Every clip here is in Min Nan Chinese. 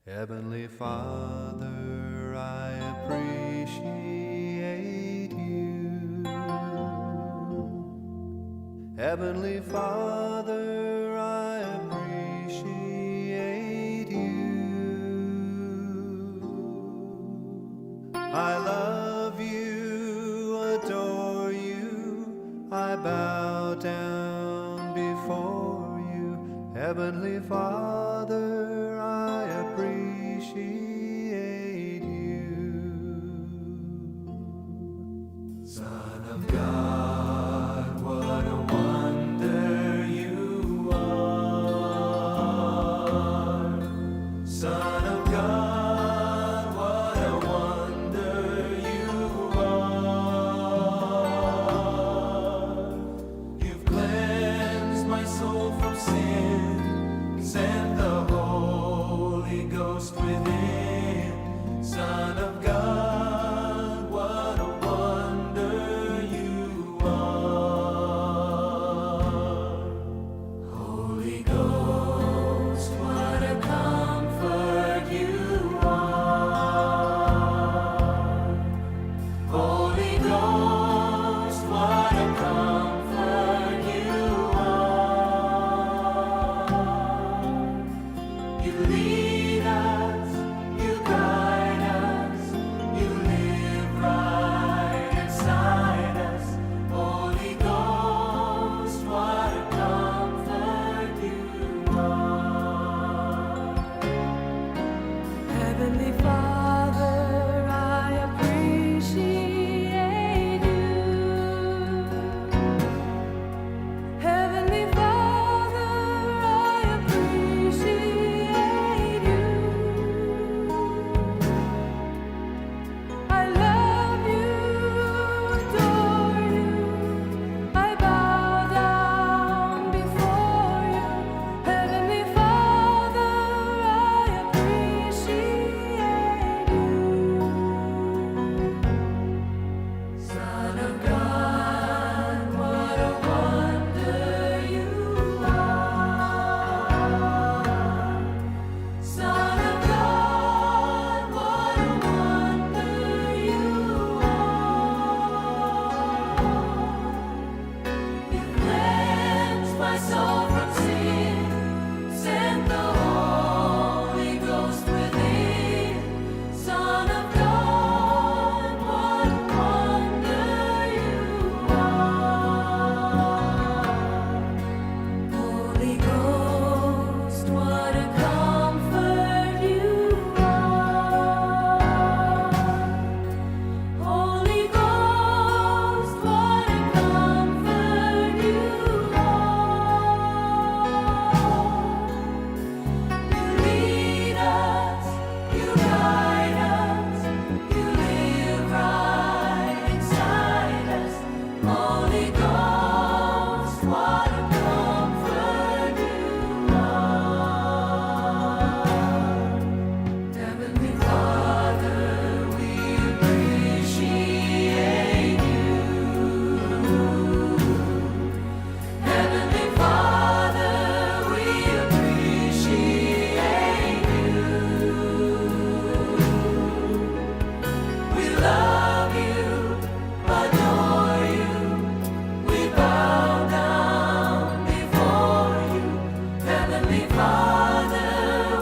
Heavenly Father, I appreciate you. Heavenly Father, I appreciate you. I love you, adore you, I bow down before you. Heavenly Father, I appreciate you. Son of God, what a wonder you are. Son of God, what a wonder you are. You've cleansed my soul from sin, sent the Holy Ghost within. Son of God, what a wonder you are. Holy Ghost, what a comfort you are. Holy Ghost, what a comfort you are. You lead us, you guide us, you live right inside us. Holy Ghost, what a comfort you are. Heavenly Father, I appreciate you. Heavenly Father, I appreciate you. I love you, adore you. I bow down before you. Heavenly Father, I appreciate you. Son of God, what a wonder you are. Son of God, what a wonder you are. You cleansed my soul from sin, sent the Holy Ghost within. Son of God, what a wonder you are. Holy Ghost, what a comfort you are. Holy Ghost, what a comfort you are. You lead us, you guide us, you live right inside us. Holy Ghost, what a comfort you are. Heavenly Father, we appreciate you. Heavenly Father, we appreciate you. We love you, adore you. We bow down before you. Heavenly Father,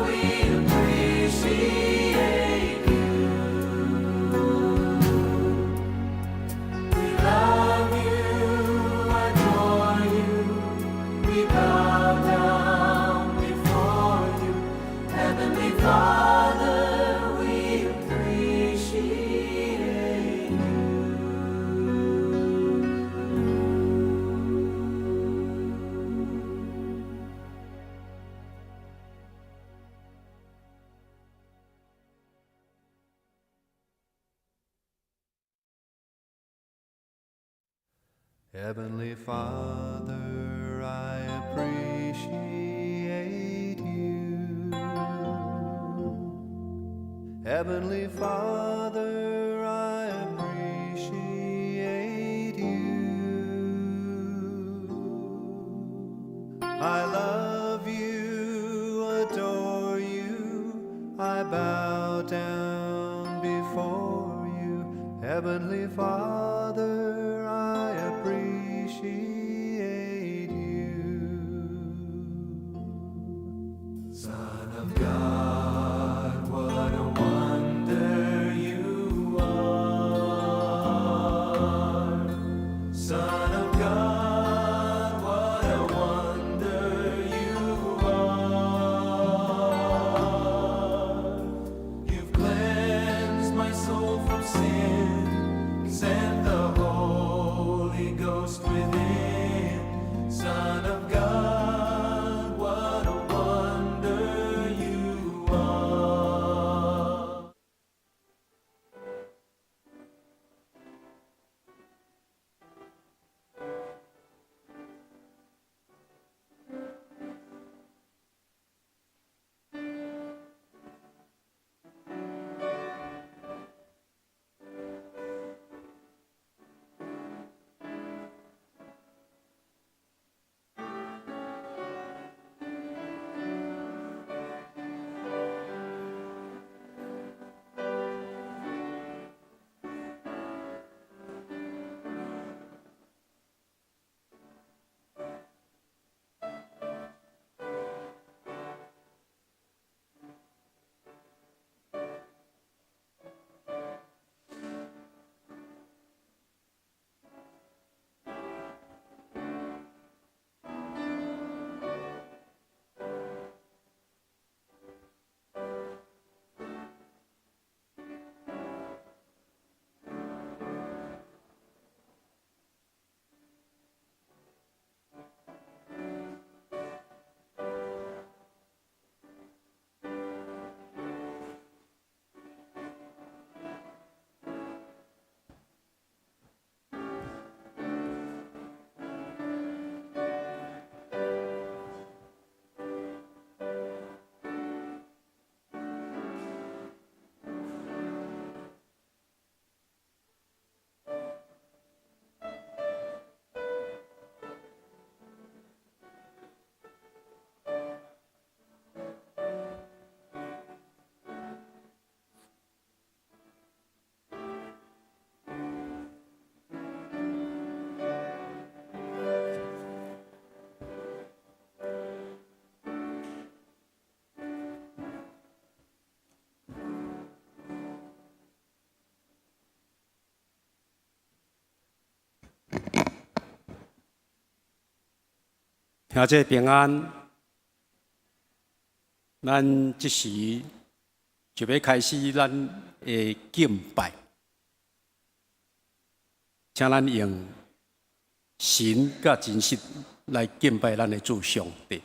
we appreciate you. We love you, adore you. We bow down before you. Heavenly Father, we appreciate you. Heavenly Father, I appreciate you. Heavenly Father, I appreciate you. I love you, adore you, I Heavenly Father, I appreciate you. Son of God, what a wonder you are. Son of God, what a wonder you are. You've cleansed my soul from sin, sent the Holy Ghost within. Son of God, what a wonder you are. 兄弟平安，咱這時就欲開始咱的敬拜，請咱用神佮真實來敬拜咱的主上帝。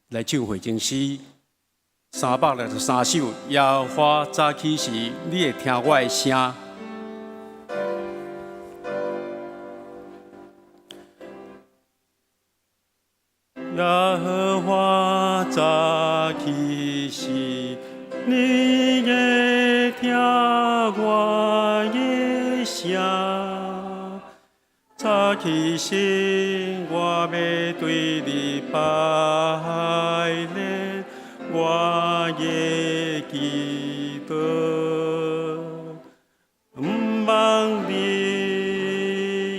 來唱回應詩363首，耶和華早起時，你會聽我的聲。耶和華早起時，你會聽我的聲。早起時，我欲對你拜禮，我的祈禱，毋望你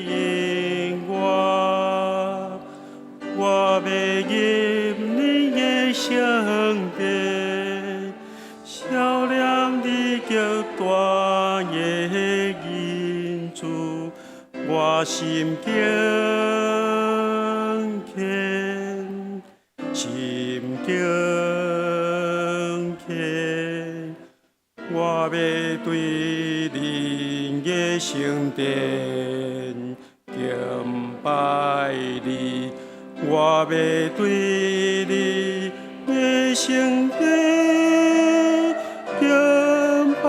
應我，我欲入你的聖殿，曉念你極大的恩慈，我心敬虔，心敬虔，我欲對恁的聖殿敬拜你，我欲對恁的聖殿敬拜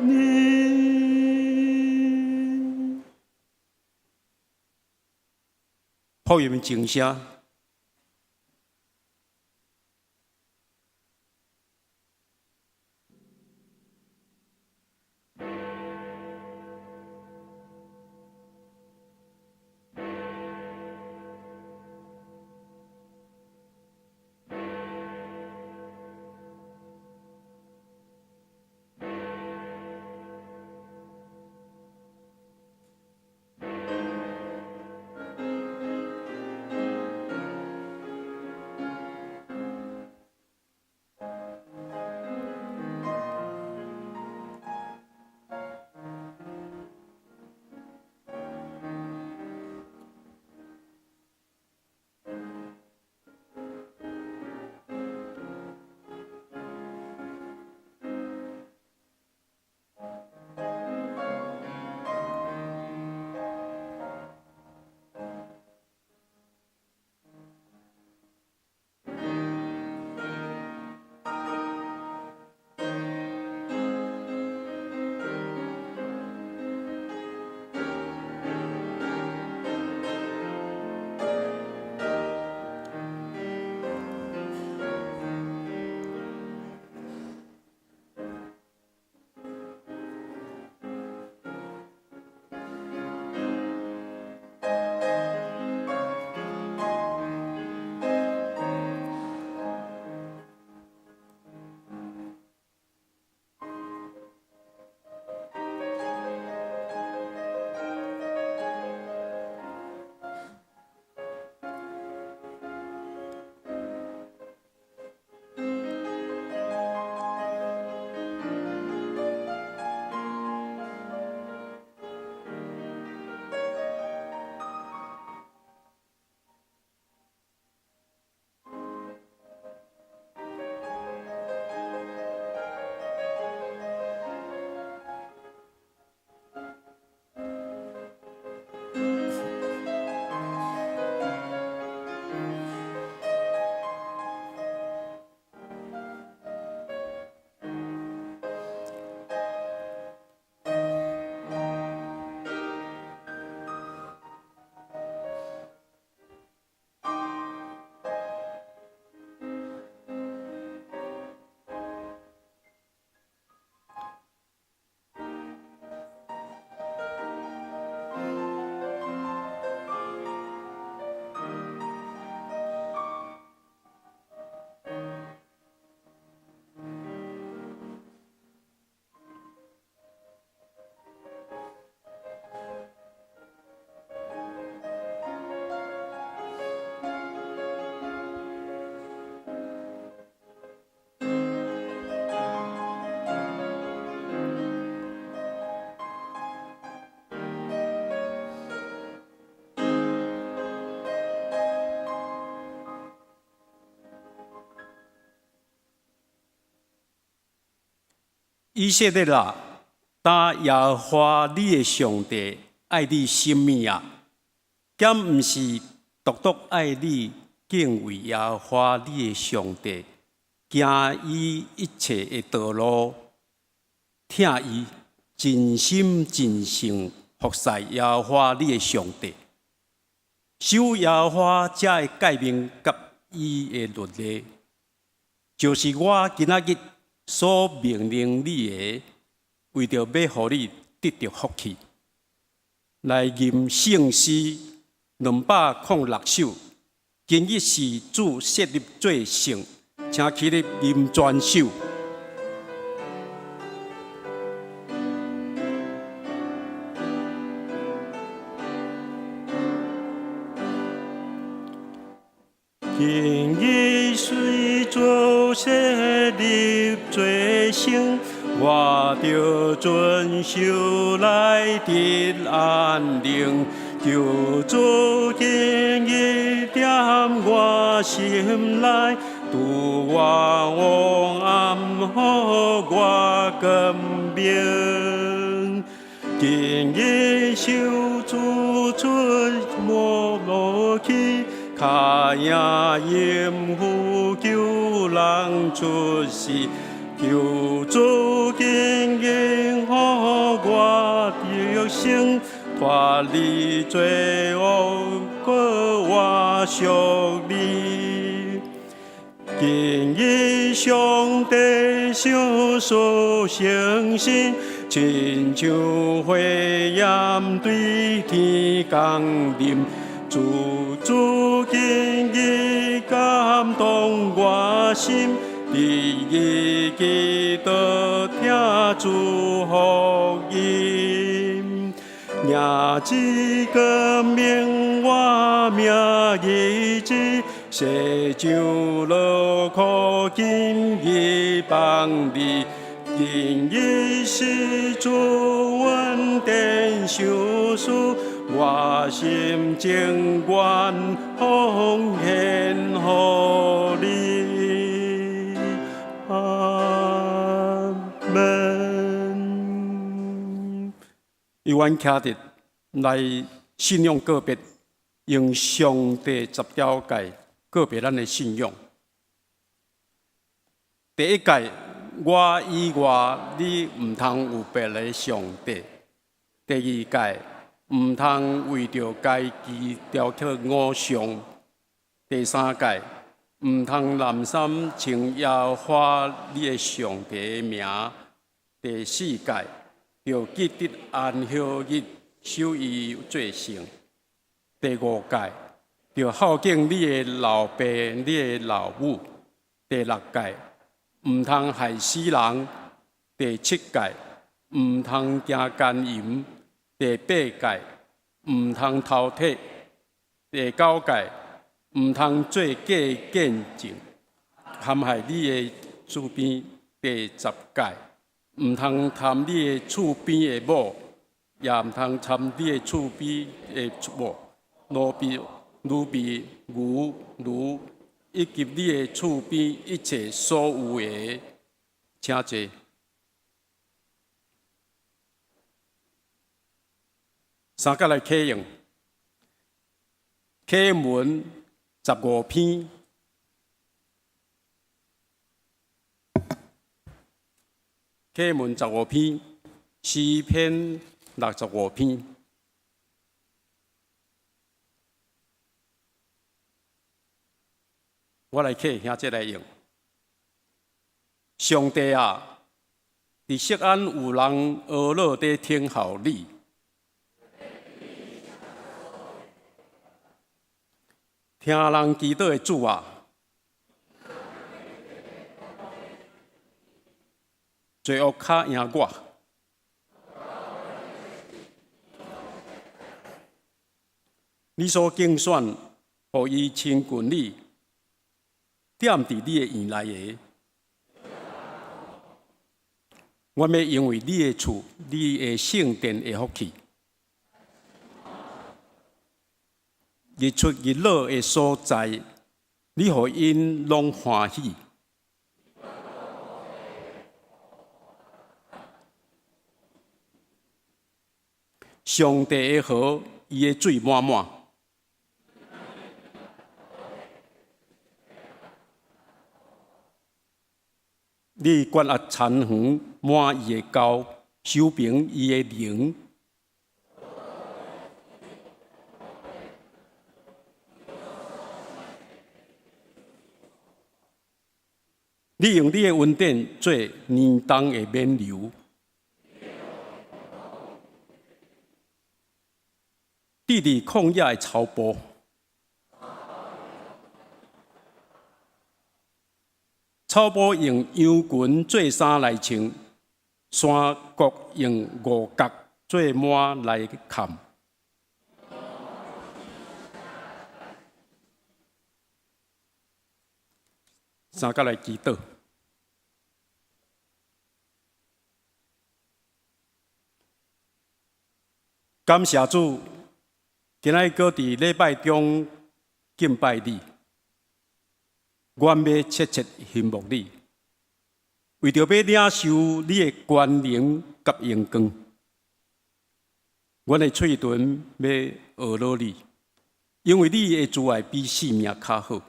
你。福音靜聲。以色列啊，今耶和華你的上帝愛你啥物啊？敢毋是獨獨愛你敬畏耶和華你的上帝，行伊一切的道路，疼伊，盡心盡性服侍耶和華你的上帝，守耶和華這个誡命佮伊的律例，就是我今仔日所命令你的，為著欲予你得著福氣。來吟聖詩206首，今日是主設立做聖，請起立吟全首。今日雖主設立做聖，我著遵守來得安寧。求主今日踮我心內，拄我黑暗，予我光明。今日受主出無無去，跤影淫婦救人出世，求主今日予我得勝，脫離罪惡，閣活屬你。今日上帝賞賜誠實，親像火焰對天降臨。主主今日感動我心，日日祈禱聽主福音。迎這光明我命日子，世上勞苦今日放你，今日是主恩典賞賜，我心情願奉獻予你。阿門。由阮徛佇來信仰告別，用上帝十條誡告別咱的信仰。第一誡，我以外你毋通有別个上帝。第二誡，毋通為著家己雕刻偶像。第三誡，毋通濫訕稱耶和華你的上帝的名。第四誡，著記得安息日，守伊做聖。第五誡，著孝敬你的老爸、你的老母。第六誡，毋通害死人。第七誡，毋通行姦淫。第八誡，毋通偷提。第九誡，毋通做假見證，陷害你的厝邊。第十誡，毋通貪你的厝邊的某，也毋通貪你的厝邊的某，奴婢、奴婢、牛、驢，以及你的厝邊一切所有的。請坐。三角來啟用，啟文十五篇，啟文十五篇，詩篇65篇。我來啟，兄弟來用。上帝啊，佇錫安有人呵咾佇等候你。聽人祈禱的主啊，罪惡較贏我。你所揀選，予伊親近你，踮佇你的院內的，我欲因為你的厝、你的聖殿的福氣。日出日落的所在，你予𪜶攏歡喜。上帝的河，伊的水滿滿。你管轄田園，滿伊的溝，修平伊的稜。你用你的恩典做年冬的冕旒，佇伫曠野的草埔，草埔用羊群做衫來穿，山谷用五角做幔來崁。三甲來祈禱。感謝主，今仔日閣佇禮拜中敬拜你，阮欲切切欣慕你，為著欲領受你的權能佮榮光，阮的喙唇欲呵咾你，因為你的慈愛比性命較好。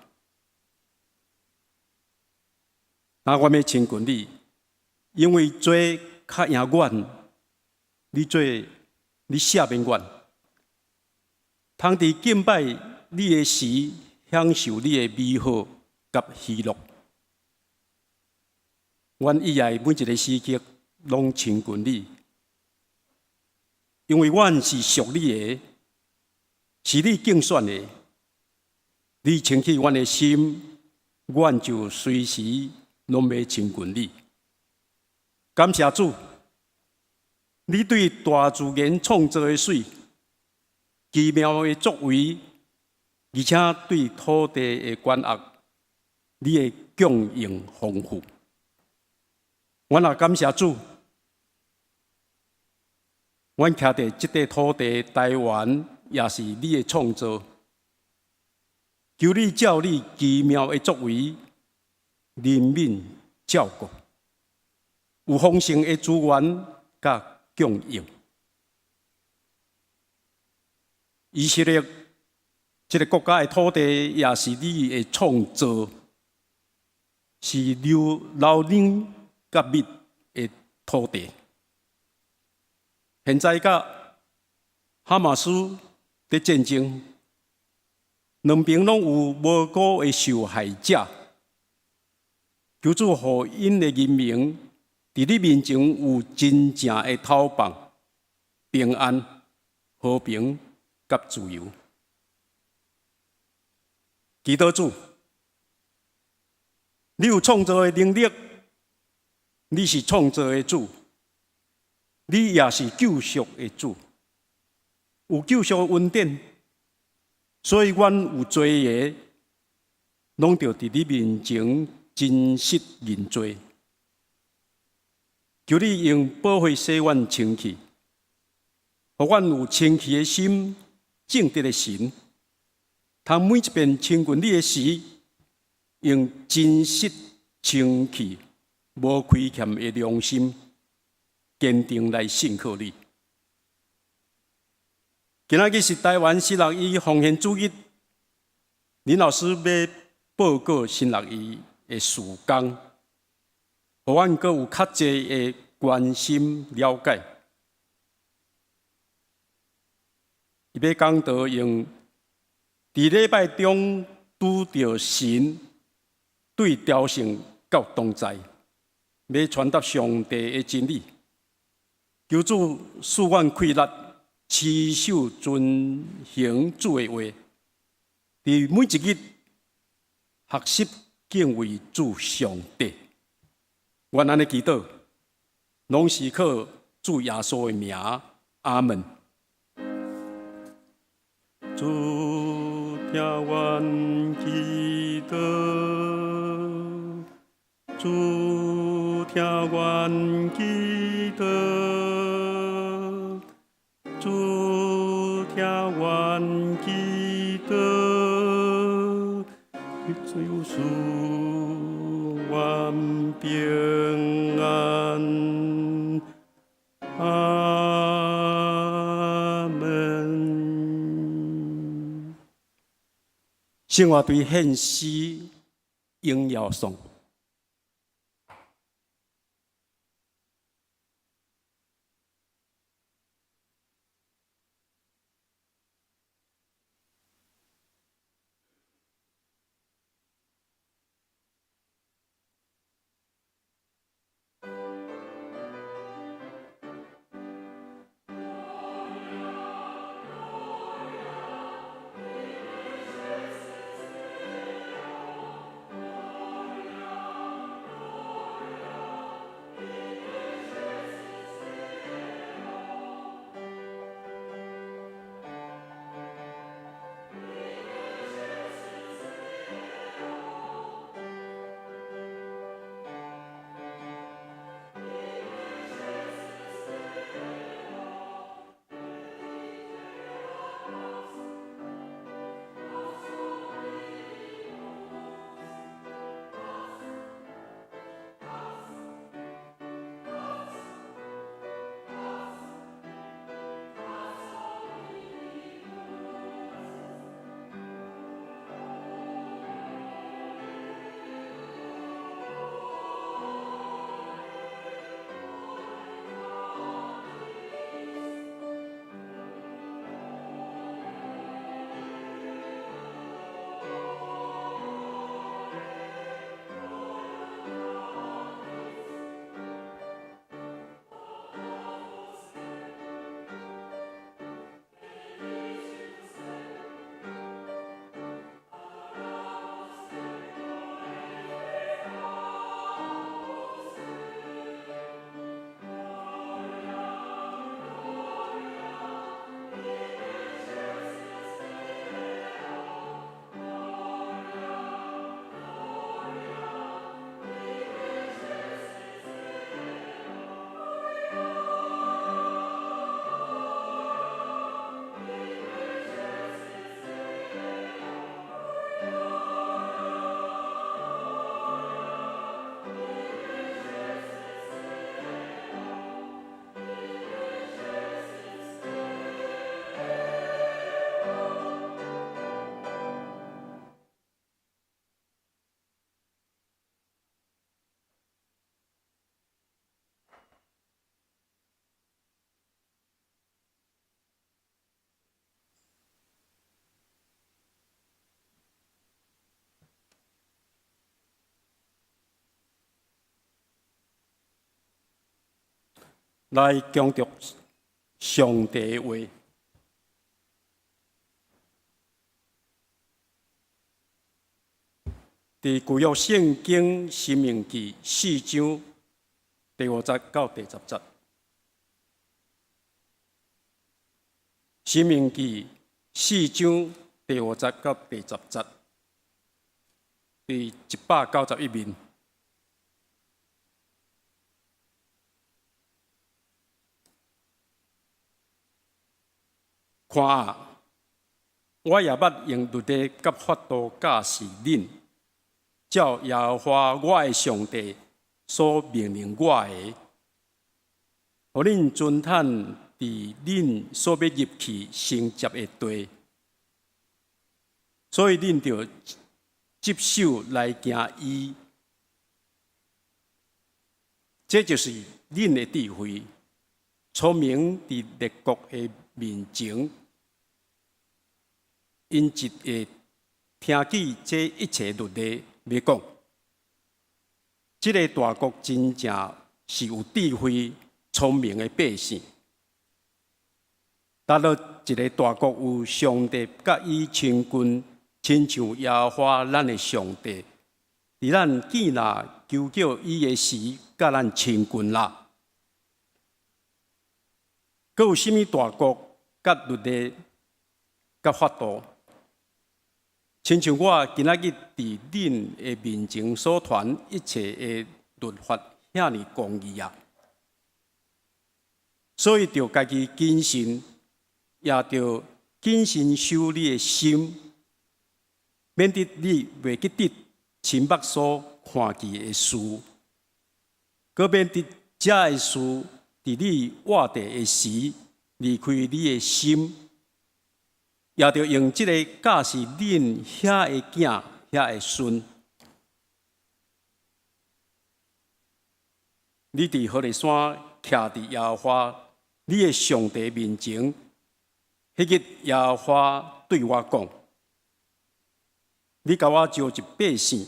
那阮欲親近你，因為罪較贏阮，你做你赦免阮，通佇敬拜你的時，享受你的美好佮喜樂。阮意愛每一个時刻攏親近你，因為阮是屬你的，是你揀選的。你清去阮的心，阮就隨時攏欲親近你。感謝主，你對大自然創造的媠，奇妙的作為，而且對土地的管轄，你的供應豐富。阮也感謝主，阮徛佇這塊土地台灣，也是你的創造。求你照你奇妙的作為，憐憫照顧，有豐盛的資源佮供應。以色列這个國家的土地也是你的創造，是流流奶佮蜜的土地。現在佮哈馬斯佇戰爭，兩邊攏有無辜的受害者。求主予𪜶的人民佇你面前有真正的透放、平安、和平佮自由。祈禱主，你有創造的能力，你是創造的主，你也是救贖的主，有救贖的恩典，所以阮有罪的，攏著佇你面前真實認罪。求你用寶血洗阮清氣，予阮有清氣的心、正直的神，通每一遍親近你的時，用真實清氣、無虧欠的良心，堅定來信靠你。今仔日是台灣新六一奉獻主日，林老師欲報告新六一的事工，予阮閣有較濟的關心了解。伊欲講道用佇禮拜中拄著神對朝聖到同在，欲傳達上帝的真理。求主賜阮氣力，持守遵行主的話，佇每一日學習敬畏主上帝。阮按呢祈禱，攏是靠主耶穌的名，阿門。主聽阮祈禱，主聽阮祈禱，主聽阮祈禱，主賜阮平安。阿生活對獻詩榮耀頌。來講著上帝的話。佇舊約聖經申命記四章第五節到第十節。申命記四章第五節到第十節，佇191面。看啊，我也捌用律例佮法度教示恁，照耶和華我的上帝所命令我的，予恁遵趁佇恁所欲入去承接的地。所以恁著執守來行義，這就是恁的智慧，聰明佇列國的面前。𪜶一會聽見這一切律例，欲講，這个大國真正是有智慧、聰明的百姓。佗落一个大國有上帝佮伊親近，親像耶和華咱的上帝，佇咱見難求叫伊的時，佮咱親近啦。閣有啥物大國佮律例佮法度？親像我今仔日佇恁的面前所傳一切的律法，遐爾公義啊！所以著家己謹慎，也著謹慎守你的心，免得你袂記得親目所看見的事，閣免得這个事佇你活著的時離開你的心，也著用這个教示恁遐的囝、遐的孫。你佇何烈山徛佇耶和華你的上帝面前，彼日耶和華對我講：你共我召集百姓，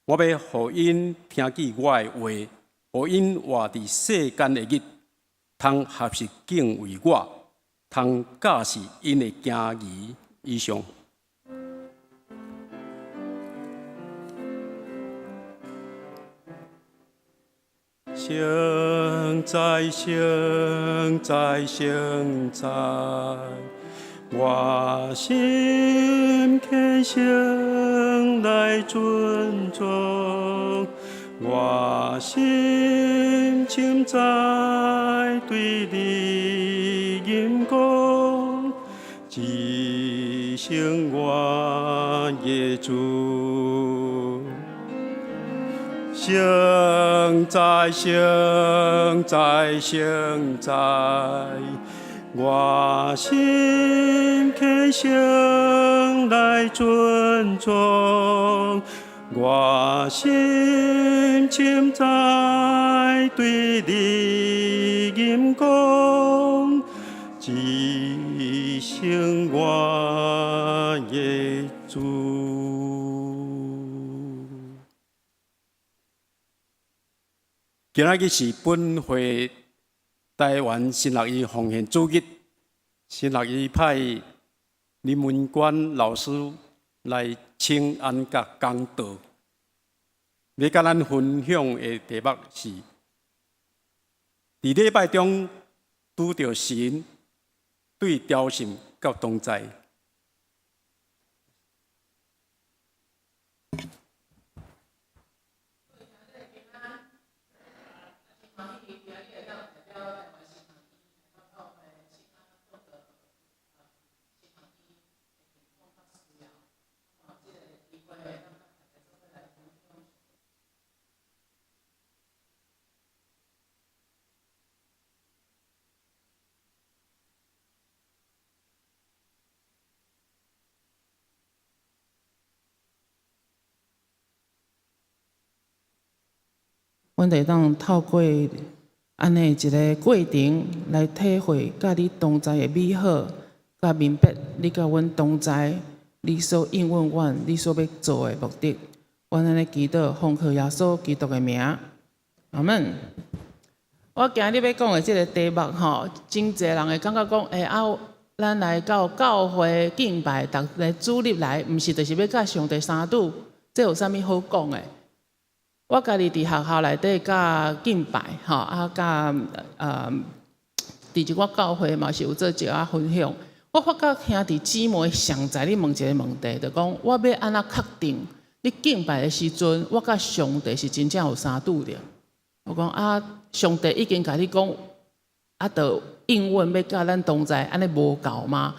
我欲予𪜶聽見我的話，予𪜶活佇世間的日，通學習敬畏我，通教示𪜶的囝兒。以上。聖哉，聖哉，聖哉，我心虔誠來尊崇，我心深知對你吟講，至聖我的主。聖哉，聖哉，聖哉，我心虔誠來尊崇，我心深知對你吟講，至聖我的主。今仔日是本會臺灣神學院奉獻主日，神學院派林文官老師來請安佮講道。欲佮咱分享的題目是：佇禮拜中拄著神對忠心佮同在。阮會當透過按呢一个過程來體會佮你同在的美好，佮明白你佮阮同在，你所應允阮，你所欲做的目的。阮按呢祈禱，奉靠耶穌基督的名，阿門。我今日欲講的這个題目吼，真濟人會感覺講，欸啊，咱來到教會敬拜，逐个主日來，毋是就是欲佮上帝相拄，這有啥物好講的？我家己佇學校內底教敬拜，吼啊教佇一寡教會嘛是有做一寡分享。我發覺兄弟姊妹常在咧問一个問題，就講我欲按怎確定你敬拜的時陣，我佮上帝是真正有相拄著？我講啊，上帝已經共你講，啊，就應允欲佮咱同在，按呢無夠嗎？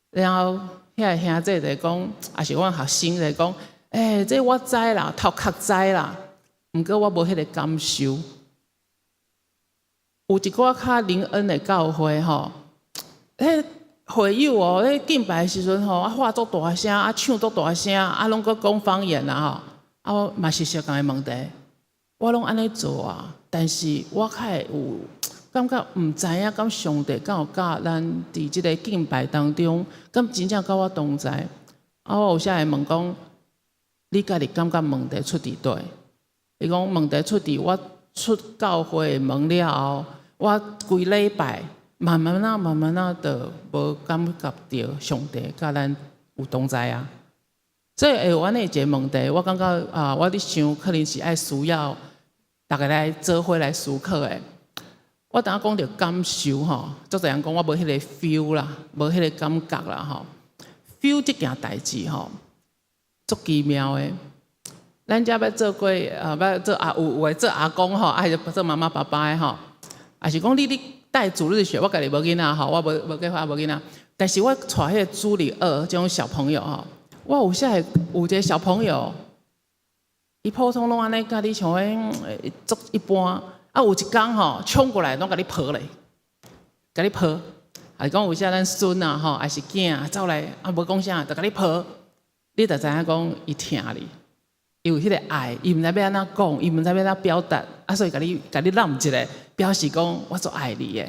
然後遐个兄弟就講，抑是阮學生就講。欸，這我知啦，頭殼知啦，毋過我無彼个感受。有一寡較靈恩的教會吼，彼會友哦，咧敬拜的時陣吼，啊喊足大聲，啊唱足大聲，啊攏閣講方言啦吼，啊我嘛是相仝的問題，我攏按呢做啊，但是我較會有感覺毋知影，敢上帝敢有佮咱佇這个敬拜當中，敢真正佮我同在？啊，我有時會問講。你家己感覺問題出佇佗？伊講問題出佇我出教會門了後，我規禮拜慢慢仔、慢慢仔就無感覺著上帝佮咱有同在啊。所以會有按呢一个問題，我感覺啊，我佇想可能是愛需要逐家來做伙來思考的。我頭先講著感受吼，足濟人講我無彼个 feel 啦，無彼個感覺啦吼。feel 這件代誌吼。足奇妙的，咱遮欲做過啊，欲做阿有有的做阿公吼，抑是做媽媽爸爸的吼，抑是講你咧帶主日學，我家己無囡仔吼，我無無結婚無囡仔，但是我帶彼个主日學這種小朋友吼，我有時會有一个小朋友，伊普通攏按呢佮你像彼足一般，啊有一工吼衝過來攏共你抱咧，共你抱，啊講有時咱孫啊吼，抑是囝走來啊，無講啥，就共你抱，你就知影講伊疼你，伊有彼个愛，伊毋知欲按怎講，伊毋知欲按怎表達，啊，所以共你攬一下，表示講我足愛你的。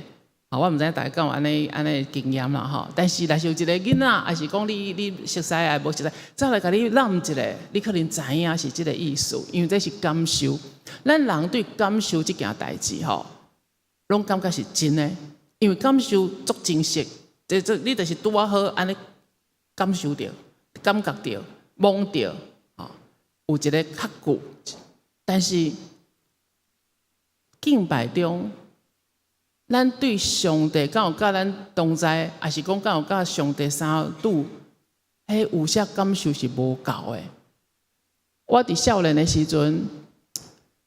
啊，我毋知大家敢有按呢按呢經驗啦吼。但是若是有一个囡仔，抑是講你熟似抑無熟似，走來共你攬一下，你可能知影是這个意思，因為這是感受。咱人對感受這件代誌吼，攏感覺是真的，因為感受足真實，這你就是拄仔好按呢感受著、感覺著、摸著，吼，有一个確據。但是敬拜中，咱對上帝敢有佮咱同在，抑是講敢有佮上帝相拄，彼有啥感受是無夠的。我佇少年的時陣，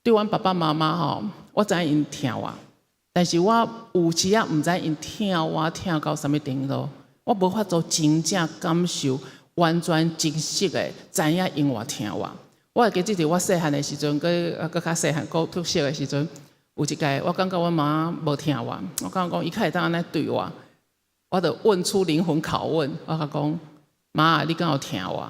對阮爸爸媽媽吼，我知影𪜶疼我，但是我有時仔毋知𪜶疼我疼到啥物程度，我無法度真正感受，完全真實的知影𪜶偌疼我。我會記得我細漢的時陣，閣較細漢，閣讀小的時陣，有一擺我感覺阮媽無疼我，我感覺講伊較會當按呢對我，我就問出靈魂拷問，我共講，媽，你敢有疼我？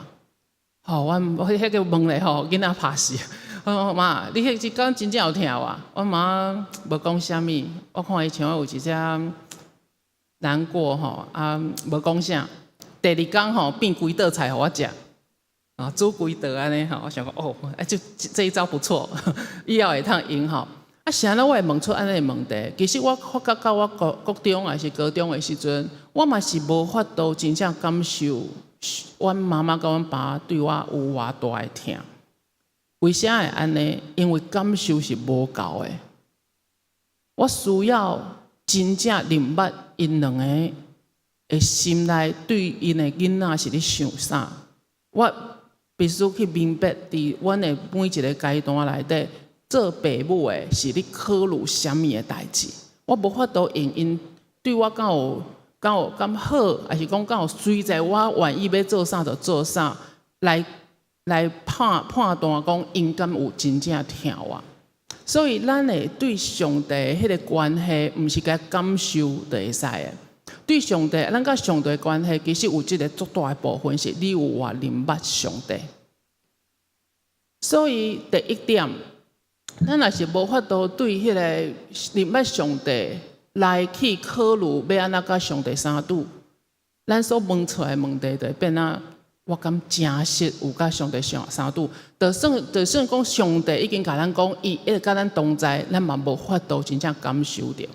吼，我彼個問咧吼，囡仔拍死。我講媽，你彼一工真正有疼我？阮媽無講啥物，我看伊像有一寡難過吼，啊，無講啥。第二工吼變規桌菜予我食，啊，煮規桌按呢吼，我想講哦，欸，這一招不錯，以後會通用吼。啊，是按怎我會問出按呢問題？其實我發覺到我國中抑是高中的時陣，我嘛是無法度真正感受阮媽媽佮阮爸對我有偌大的疼。為啥會按呢？因為感受是無夠的。我需要真正認捌𪜶兩个的心內對𪜶的囡仔是咧想啥。我必須去明白，佇阮的每一个階段內底，做爸母的是咧考慮啥物的代誌。我無法度用𪜶對我敢有敢好，抑是講敢有隨在我願意欲做啥就做啥，來判斷講𪜶敢有真正疼我。所以，咱會對上帝彼个關係，毋是共感受就會使的。對上帝，咱佮上帝的關係，其實有這个足大的部分是你有偌認捌上帝。所以第一點，咱若是無法度對彼个認捌上帝來去考慮欲按怎佮上帝相拄，咱所問出來的問題就會變啊，我敢真實有佮上帝相拄？就算講上帝已經共咱講，伊一直佮咱同在，咱嘛無法度真正感受著。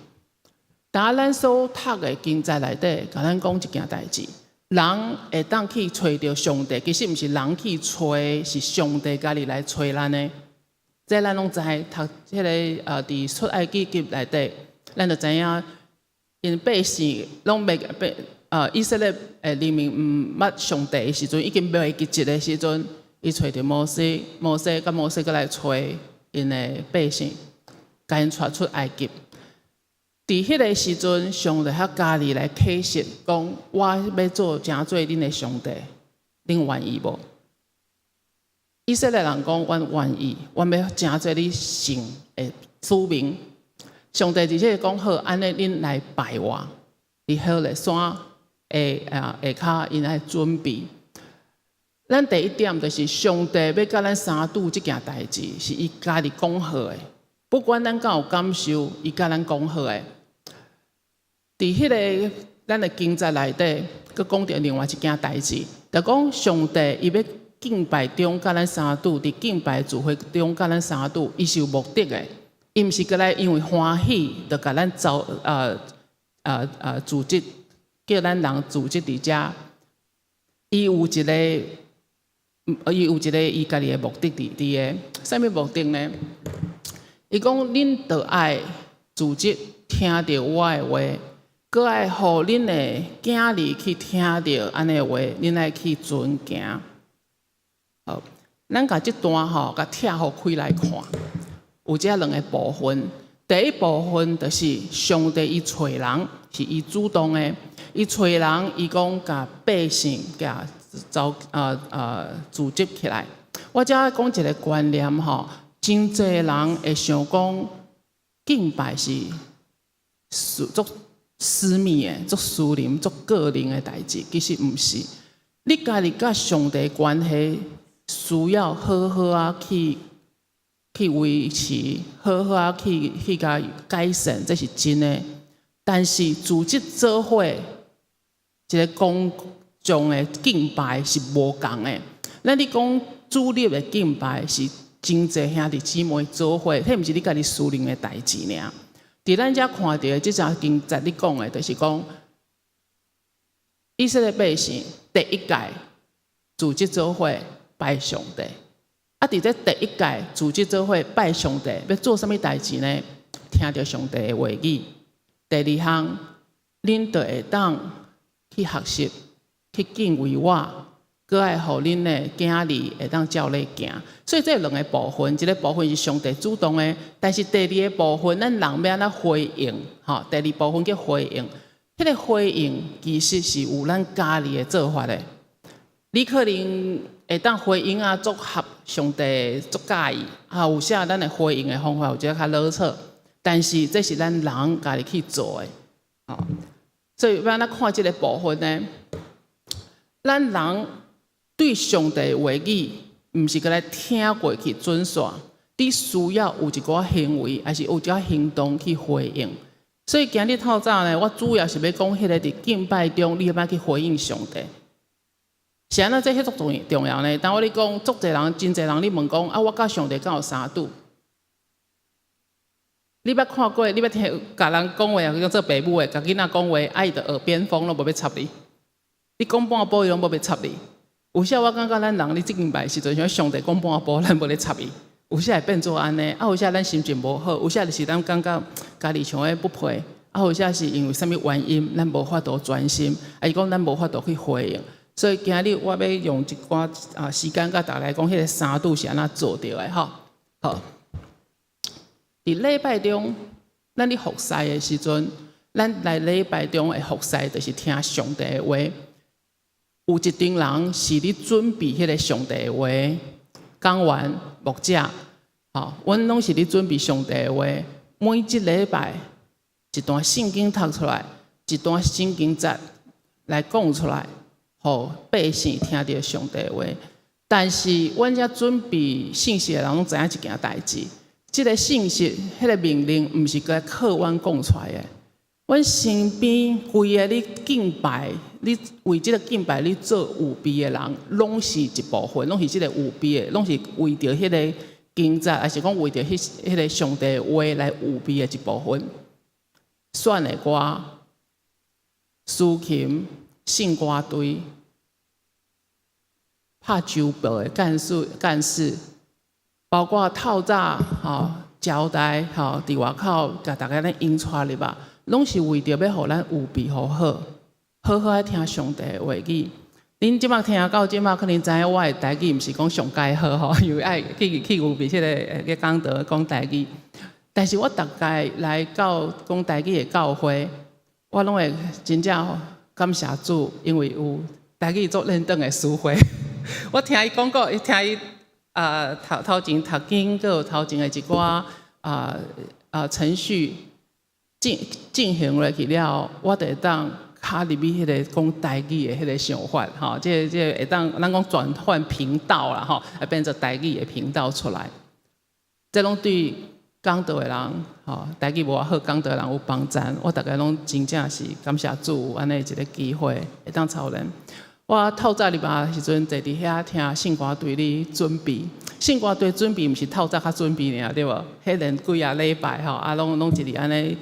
當咱所讀的經節內底，共咱講一件代誌，人會當去揣著上帝，其實毋是人去揣，是上帝家己來揣咱的。這咱攏知，讀彼个佇出埃及記內底，咱就知影，𪜶百姓攏袂被以色列的人民毋捌上帝的時陣，已經袂記得的時陣，伊揣著摩西，摩西佮摩西閣來揣𪜶的百姓，共𪜶帶出埃及。佇彼个時陣，上帝才家己來啟示，講我欲做成做恁的上帝，恁願意無？以色列人講，阮願意，阮欲成做你神的子民。上帝直接講好，按呢恁來拜我，佇何烈山的下跤，𪜶愛準備。咱第一點就是上帝欲佮咱相拄這件代誌，是伊家己講好的，不管咱敢有感受，伊佮咱講好的。佇彼个咱的經節內底，閣講著另外一件代誌，就講上帝伊欲敬拜中佮咱相拄，佇敬拜聚會中佮咱相拄，伊是有目的的，伊毋是過來因為歡喜就共咱走組織，叫咱人組織佇遮，伊有一个伊家己的目的佇佇个，啥物目的呢？伊講恁著愛組織聽著我的話，閣愛予恁的囝兒去聽著按呢話，恁愛去遵行。好，咱共這段吼，共拆予開來看，有這兩个部分。第一部分就是上帝伊揣人，是伊主動的，伊揣人，伊講共百姓共走組織起來。我遮講一个觀念吼，真濟人會想講敬拜是足私密的、足私人、足個人的代誌，其實毋是。你家己佮上帝關係需要好好仔去維持，好好仔去共改善，這是真的。但是組織做伙一個公眾的敬拜是無仝的。咱咧講主日的敬拜是真濟兄弟姊妹做伙，彼毋是你家己私人的代誌爾。佇咱遮看著的這節經節咧講的，就是講以色列百姓第一屆組織做伙拜上帝。啊，佇這第一屆組織做伙拜上帝，欲做啥物代誌呢？聽著上帝的話語。第二項，恁就會當去學習，去敬畏我，閣愛予恁的囝兒會當照咧行。所以這兩个部分，一个部分是上帝主動的，但是第二个部分，咱人欲按怎回應？吼，第二部分叫回應。彼个回應其實是有咱家己的做法的。你可能會當回應啊，足合上帝足佮意啊，有時咱的回應的方法有一寡較囉嗦，但是這是咱人家己去做的。吼，所以欲按怎看這个部分呢？咱人對上帝的話語，毋是干焦聽過去準煞，你需要有一寡行為，抑是有一寡行動去回應。所以今日透早呢，我主要是欲講彼个佇敬拜中，你欲按怎去回應上帝。是按怎這彼足重要呢？當我咧講，足濟人，真濟人，你問講啊，我佮上帝敢有相拄？你捌看過？你捌聽共人講話，叫做爸母的，共囡仔講話，啊伊就耳邊風攏無欲插你。你講半晡，伊攏無欲插你。有時我感覺咱人咧敬拜時陣，像上帝講半晡，咱無咧插伊。有時會變做按呢，啊有時咱心情無好，有時就是咱感覺家己像咧不配，啊有時是因為啥物原因，咱無法度專心，抑是講咱無法度去回應。所以今日我欲用一寡時間，佮大家來講，彼个相拄是按怎做著的吼。好，佇禮拜中，咱咧服侍的時陣，咱來禮拜中的服侍，就是聽上帝的話。有一陣人是咧準備彼个上帝的話，講員、牧者，吼，阮攏是咧準備上帝的話。每一禮拜一段聖經讀出來，一段聖經節來講出來，予百姓聽著上帝的話。但是，阮遮準備信息的人攏知影一件代誌，這个信息、彼个命令，毋是閣靠阮講出來的。阮身邊規个咧敬拜，你為這个敬拜咧做預備的人，攏是一部分，攏是這个預備的，攏是為著彼个經節，抑是講為著彼个上帝的話來預備的一部分。選的歌、司琴、聖歌隊、拍周報的幹事，包括透早吼招待吼佇外口共大家咧引帶入來，攏是為著欲予咱預備好好，好好愛聽上帝的話語。恁這擺聽到這擺，可能知影我的台語毋是講上蓋好吼，因為愛去預備這个講道講台語。但是我逐擺來到講台語的教會，我攏會真正感謝主，因為有台語做認證的詞彙。我聽伊講過，聽伊頭前讀經，閣有頭前的一寡程序進行落去了後，我就會當較入去彼个講台語的彼个想法，吼，這個會當咱講轉換頻道啦，吼，會變做台語的頻道出來。這攏對講道的人，吼，台語無偌好講道的人有幫助。我逐家攏真正是感謝主有按呢一个機會會當操練。我透早禮拜時陣坐佇遐聽聖歌隊咧準備，聖歌隊準備毋是透早較準備爾對無？彼連幾仔禮拜吼，啊攏一直按呢，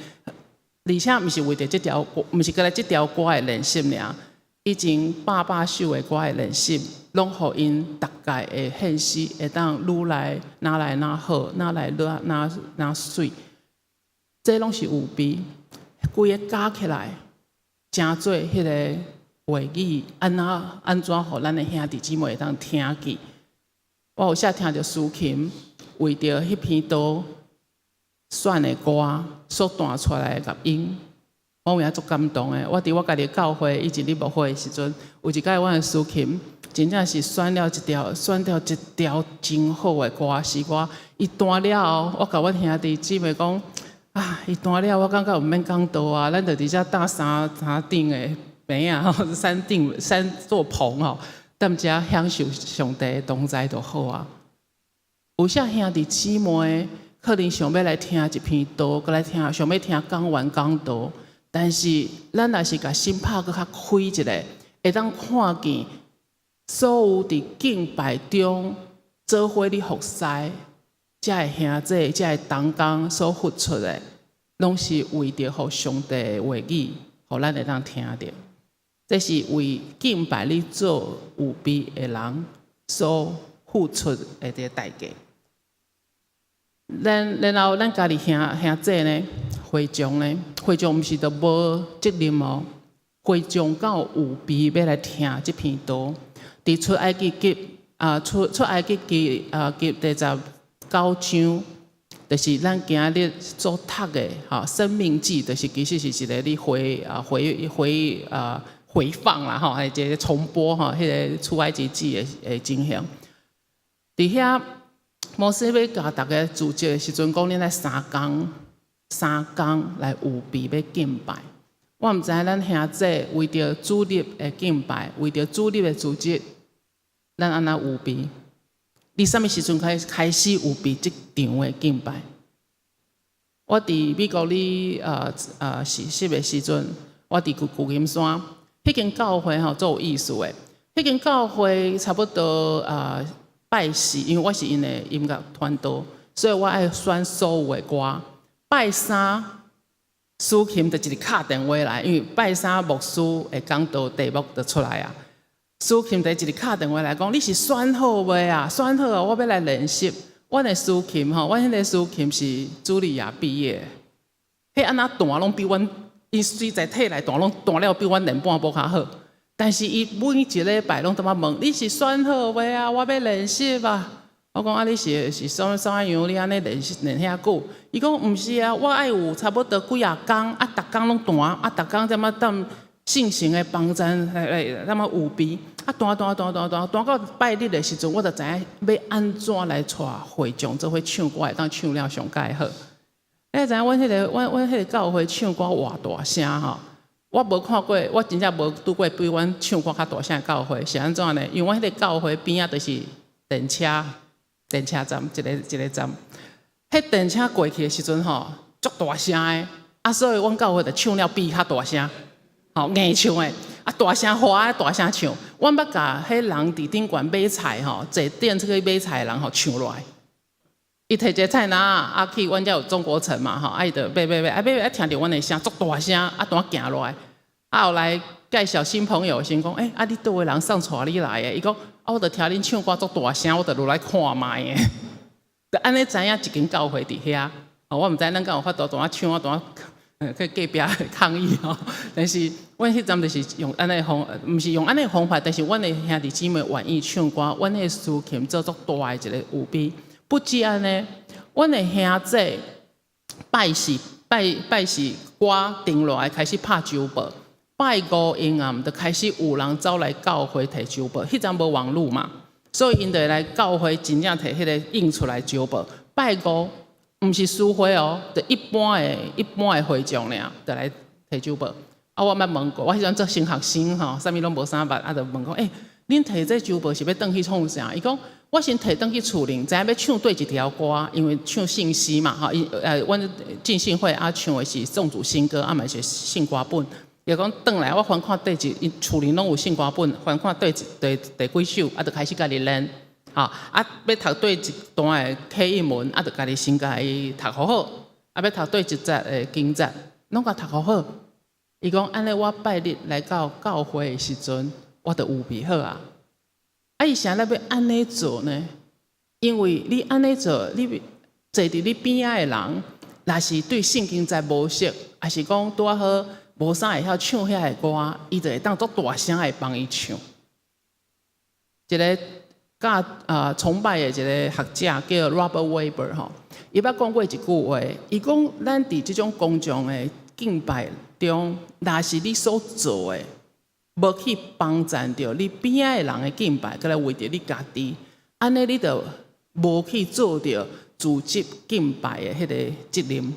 而且毋是為著這條歌，毋是干焦這條歌的練習爾，以前百百首的歌的練習，攏予𪜶逐擺的獻詩會當愈來愈來愈好，愈來愈愈媠，這攏是預備，規个加起來，成做彼个話語，按怎予咱的兄弟姊妹會當聽見？我有時聽著司琴為著彼篇道選的歌所彈出來的樂音，我有影足感動的。我佇我家己教會以前咧牧會的時陣，有一擺阮的司琴真正是選了一條真好的歌詩歌。伊彈了後，我共阮兄弟姊妹講，啊，伊彈了，我感覺毋免講道啊，咱就佇遮搭三三頂的棚仔吼，三頂三座棚吼，踮遮享受上帝的同在就好啊。有啥兄弟姊妹可能想欲來聽一篇道，閣來聽想欲聽講員講道，但是咱若是共心拍閣較開一下，會當看見所有佇敬拜中做伙咧服侍，遮个兄弟、遮个同工所付出的，攏是為著予上帝的話語，予咱會當聽著。這是為敬拜咧做預備的人所付出的這個代價。咱然後咱家己兄兄姊呢，會眾呢，會眾毋是都無責任哦。會眾敢有預備欲來聽這篇道？佇出埃及記啊，出出埃及記啊記第19章，就是咱今日所讀的吼，申命記，就是其實是一个咧回啊回回啊回放啦吼，係一個重播吼，彼个出埃及記的的情形。佇遐摩西欲共逐家組織的時陣，講恁愛三工三工來預備欲敬拜。我毋知影咱兄姊為著主日的敬拜，為著主日的組織，咱按怎預備？你啥物時陣開開始預備這場的敬拜？我佇美國咧實習的時陣，我佇舊舊金山，彼間教會吼足有意思的。彼間教會差不多拜四，因為我是𪜶的音樂傳道，所以我愛選所有的歌。拜三，司琴就一直敲電話來，因為拜三牧師會講道題目就出來啊。司琴就一直敲電話來講，你是選好未啊？選好啊，我欲來練習。阮的司琴吼，阮彼个司琴是茱莉亞畢業，彼按怎彈攏比阮，伊雖在體內彈攏彈了比阮練半步較好。但是伊每一禮拜攏踮仔問，你是選好未啊？我欲練習啊。我講啊，你是是啥啥樣？你按呢練習練遐久？伊講毋是啊，我愛有差不多幾若工，啊，逐工攏彈，啊，逐工踮仔等聖神的幫贊來來踮仔預備，啊，彈彈彈彈彈彈到拜日的時陣，我就知影欲按怎來帶會眾做伙唱歌，會當唱了上蓋好。你知影阮彼个阮阮彼个教會唱歌偌大聲吼？我無看過，我真正無拄過比阮唱歌較大聲的教會，是按怎呢？因為阮彼个教會邊仔就是電車，電車站一个一个站，彼電車過去的時陣吼，足大聲的，啊，所以阮教會就唱了比較大聲，吼硬唱的，啊大聲喊，大聲唱。阮捌共彼人佇頂懸買菜吼，坐電車去買菜的人吼唱落來。伊提一个菜籃仔，啊去阮遮有中國城嘛吼，啊伊就買買買，啊買買啊聽著阮的聲足大聲，啊拄行落來，啊後來介紹新朋友先講，欸，啊你佗位人啥帶你來的？伊講，啊我就聽恁唱歌足大聲，我就落來看覓的。就按呢知影一間教會佇遐，我毋知咱敢有法度蹛仔唱啊蹛仔去隔壁抗議吼。但是阮彼陣就是用按呢方，毋是用按呢方法，但是阮的兄弟姊妹願意唱歌，阮的司琴做足大的一個預備。不止按呢，阮的兄姊拜四拜拜四歌停落來開始拍周報，拜五下暗就開始有人走來教會提周報，彼陣無網路嘛，所以𪜶就會來教會真正提彼个印出來周報。拜五毋是司會哦，就一般的一般的會眾爾，就來提周報。啊，我捌問過，我彼陣做新學生吼，啥物攏無啥捌，啊，就問講，欸，恁提這周報是欲轉去創啥？伊講，我先提轉去厝裡，知影欲唱佗一條歌，因為唱聖詩嘛，吼，伊阮浸信會啊唱的是頌主新歌，啊嘛是聖歌本。伊講轉來，我翻看佗一，𪜶厝裡攏有聖歌本，翻看佗一第第幾首，啊，就開始家己練，吼，啊，欲讀佗一段的啟應文，啊，就家己先共伊讀好好，啊，欲讀佗一節的經節，攏共讀好好。伊講按呢，我拜日來到教會的時陣，我就預備好啊。啊，伊啥咧欲按呢做呢？因為你按呢做，你坐佇你邊仔的人，若是對聖經節無熟，抑是講拄仔好無啥會曉唱遐个歌，伊就會當足大聲的幫伊唱。一个教崇拜的一个學者叫 Robert Webber 吼，伊捌講過一句話，伊講咱佇這種公眾的敬拜中，若是你所做的無去幫贊著你邊仔的人的敬拜，閣來為著你家己，按呢你就無去做著組織敬拜的彼个責任。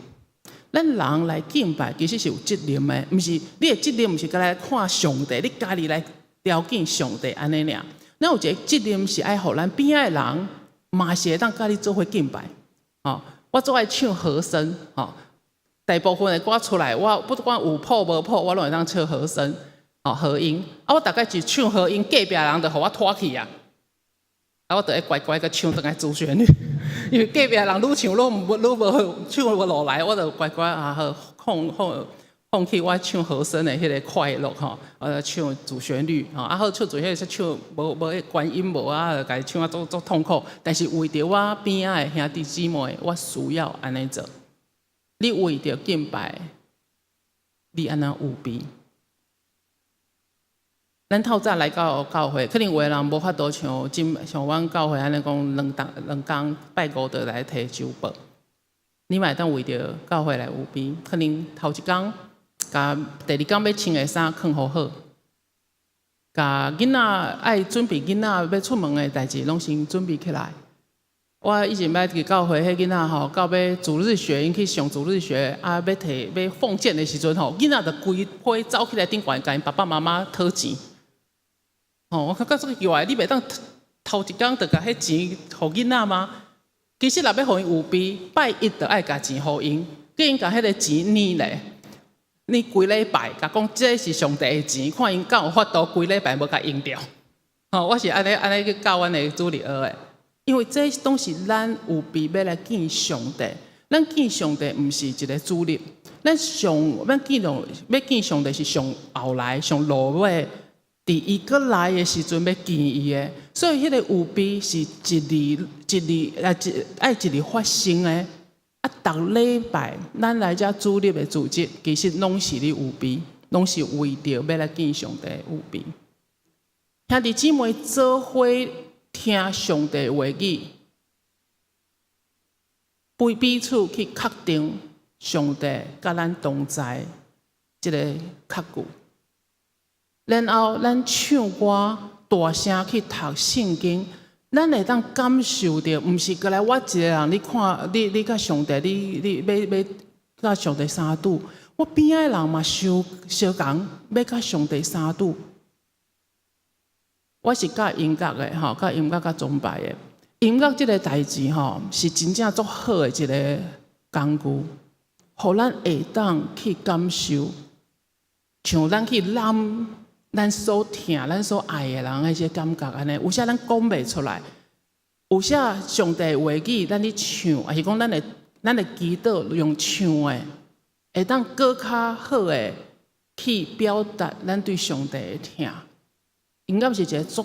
咱人來敬拜，其實是有責任的，毋是你的責任，毋是干焦來看上帝，你家己來朝見上帝按呢爾。咱有一个責任是愛予咱邊仔的人，嘛是會當佮你做伙敬拜。吼，我足愛唱和聲，吼，大部分的歌出來，我不管有譜無譜，我攏會當唱和聲，吼，和音。啊，我逐擺一唱和音，隔壁人就予我拖去啊。啊，我就會乖乖閣唱轉來主旋律，因為隔壁人愈唱愈無愈無唱無落來，我就乖乖啊好放放放棄我唱和聲的彼个快樂吼，我就唱主旋律吼，啊好唱主旋律，唱無無彼個原音無啊，就家己唱啊足足痛苦。但是為著我邊仔的兄弟姊妹，我需要按呢做。你為著敬拜，你按怎預備？咱透早來到教會，可能有的人無法度像今像阮教會按呢講兩當兩工拜五就來提周報。你嘛會當為著教會來預備，可能頭一工，共第二工欲穿的衫囥予好，共囡仔愛準備囡仔欲出門的代誌，攏先準備起來。我以前捌佇教會，彼囡仔吼，到欲主日學，𪜶去上主日學，啊，欲提欲奉獻的時陣吼，囡仔就規批走起來頂懸，共𪜶爸爸媽媽討錢。吼，我感覺足奇怪，你袂當頭一工就共彼錢予囡仔嗎？其實若欲予𪜶預備，拜一就愛共錢予𪜶，叫𪜶共彼个錢捏咧，捏規禮拜，共講這是上帝的錢，看𪜶敢有法度規禮拜無共用著。吼，我是按呢按呢去教阮的主日學的，因為這攏是咱預備欲來見上帝。咱見上帝毋是一个主日，咱上咱見上欲見上帝是上後來上落尾。佇伊閣來的時陣欲見伊的，所以彼个預備是一日一日啊一愛一日發生的。啊，逐禮拜咱來遮主日的組織，其實攏是咧預備，攏是為著欲來見上帝預備。兄弟姊妹做伙聽上帝話語，彼彼此去確定上帝佮咱同在這个確據。然後咱唱歌大聲去讀聖經，咱會當感受著，毋是過來我一个人。你看，你你佮上帝，你你欲欲佮上帝相拄，我邊仔的人嘛相相仝欲佮上帝相拄。我是教音樂的吼，教音樂佮崇拜的。音樂這个代誌吼，是真正足好的一个工具，予咱會當去感受，像咱去攬咱所疼、咱所愛的人彼個感覺按呢，有時咱講袂出來，有時上帝話語咱咧唱，抑是講咱的祈禱用唱的，會當閣較好的去表達咱對上帝的疼。音樂是一个足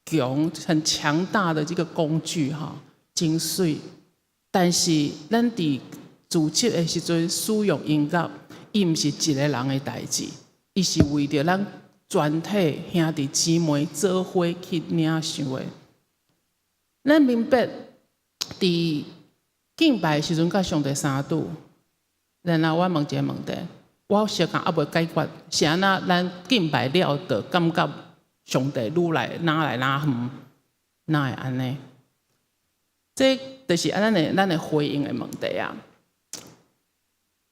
強、很強大的這个工具哈，真媠。但是咱佇組織的時陣使用音樂，伊毋是一个人的代誌，伊是為著咱全體兄弟姊妹做伙去領受的。咱明白佇敬拜的時陣，佮上帝相拄，然後我問一个問題，我小可猶未解決，是按怎咱敬拜了就感覺上帝愈來哪來哪遠，哪會按呢？這就是咱的回應的問題啊！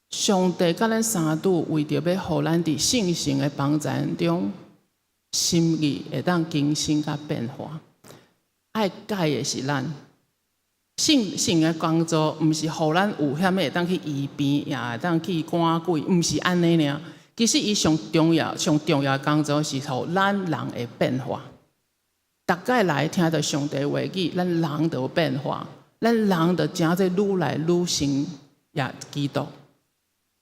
上帝佮咱相拄，為著欲予咱佇聖神的幫助中，心意會當更新佮變化。愛改的是咱聖神的工作，毋是予咱有啥物會當去醫病，也會當去趕鬼，毋是按呢爾。其實伊上重要、上重要的工作是予咱人會變化。逐擺來聽著上帝話語，咱人就有變化，咱人就誠濟愈來愈像耶基督。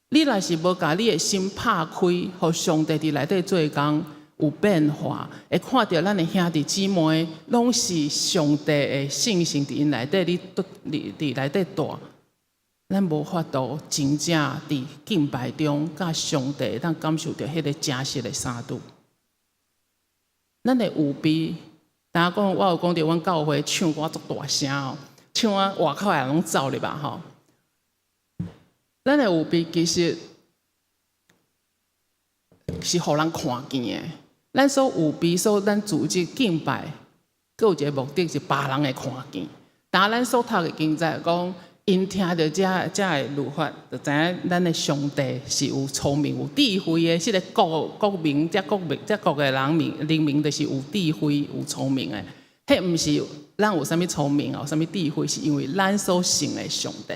你若是無共你的心拍開，予上帝佇內底做工有變化，會看著咱的兄弟姊妹攏是上帝的聖神佇𪜶內底，你佇佇內底蹛，咱無法度真正佇敬拜中，佮上帝會當感受著彼个真實的相拄。咱的預備，當講我有講著，阮教會唱歌足大聲哦，唱啊外口的人攏走入來吼。咱的預備其實是予人看見的。咱所預備，所咱組織敬拜，閣有一个目的是別人會看見。當咱所讀的經節講， 𪜶聽著這這个律法，就知影咱的上帝是有聰明、有智慧的。這個國國民、這國民、這國的人民，人民就是有智慧、有聰明的。彼毋是咱有啥物聰明啊，有啥物智慧，是因為咱所信的上帝。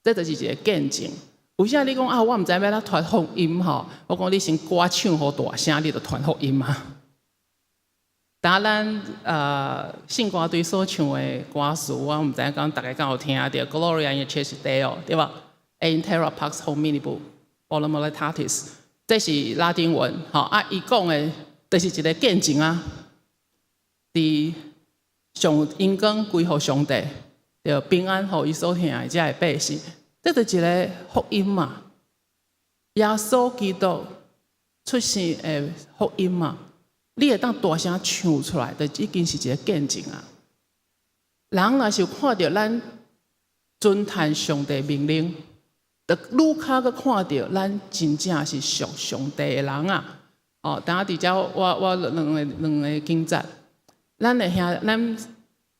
這就是一個見證。有時你講啊，我毋知欲按怎傳福音吼，我講你先歌唱予大聲，你就傳福音啊。當咱聖歌隊所唱的歌詞，我毋知影講逐家敢有聽著？Gloria in excelsis Deo，對無？Et in terra pax hominibus bonum aetatis，這是拉丁文，吼啊！伊講的，就是一個見證啊。佇上榮光歸予上帝，對平安予伊所疼的這个百姓，這就是一个福音嘛。耶穌基督出生的福音嘛。你會當大聲唱出來，就已經是一個見證啊！人若是有看著咱遵行上帝命令，就愈較閣看著咱真正是屬上帝的人啊！哦，等下佇遮我我兩个兩个經節，咱的兄咱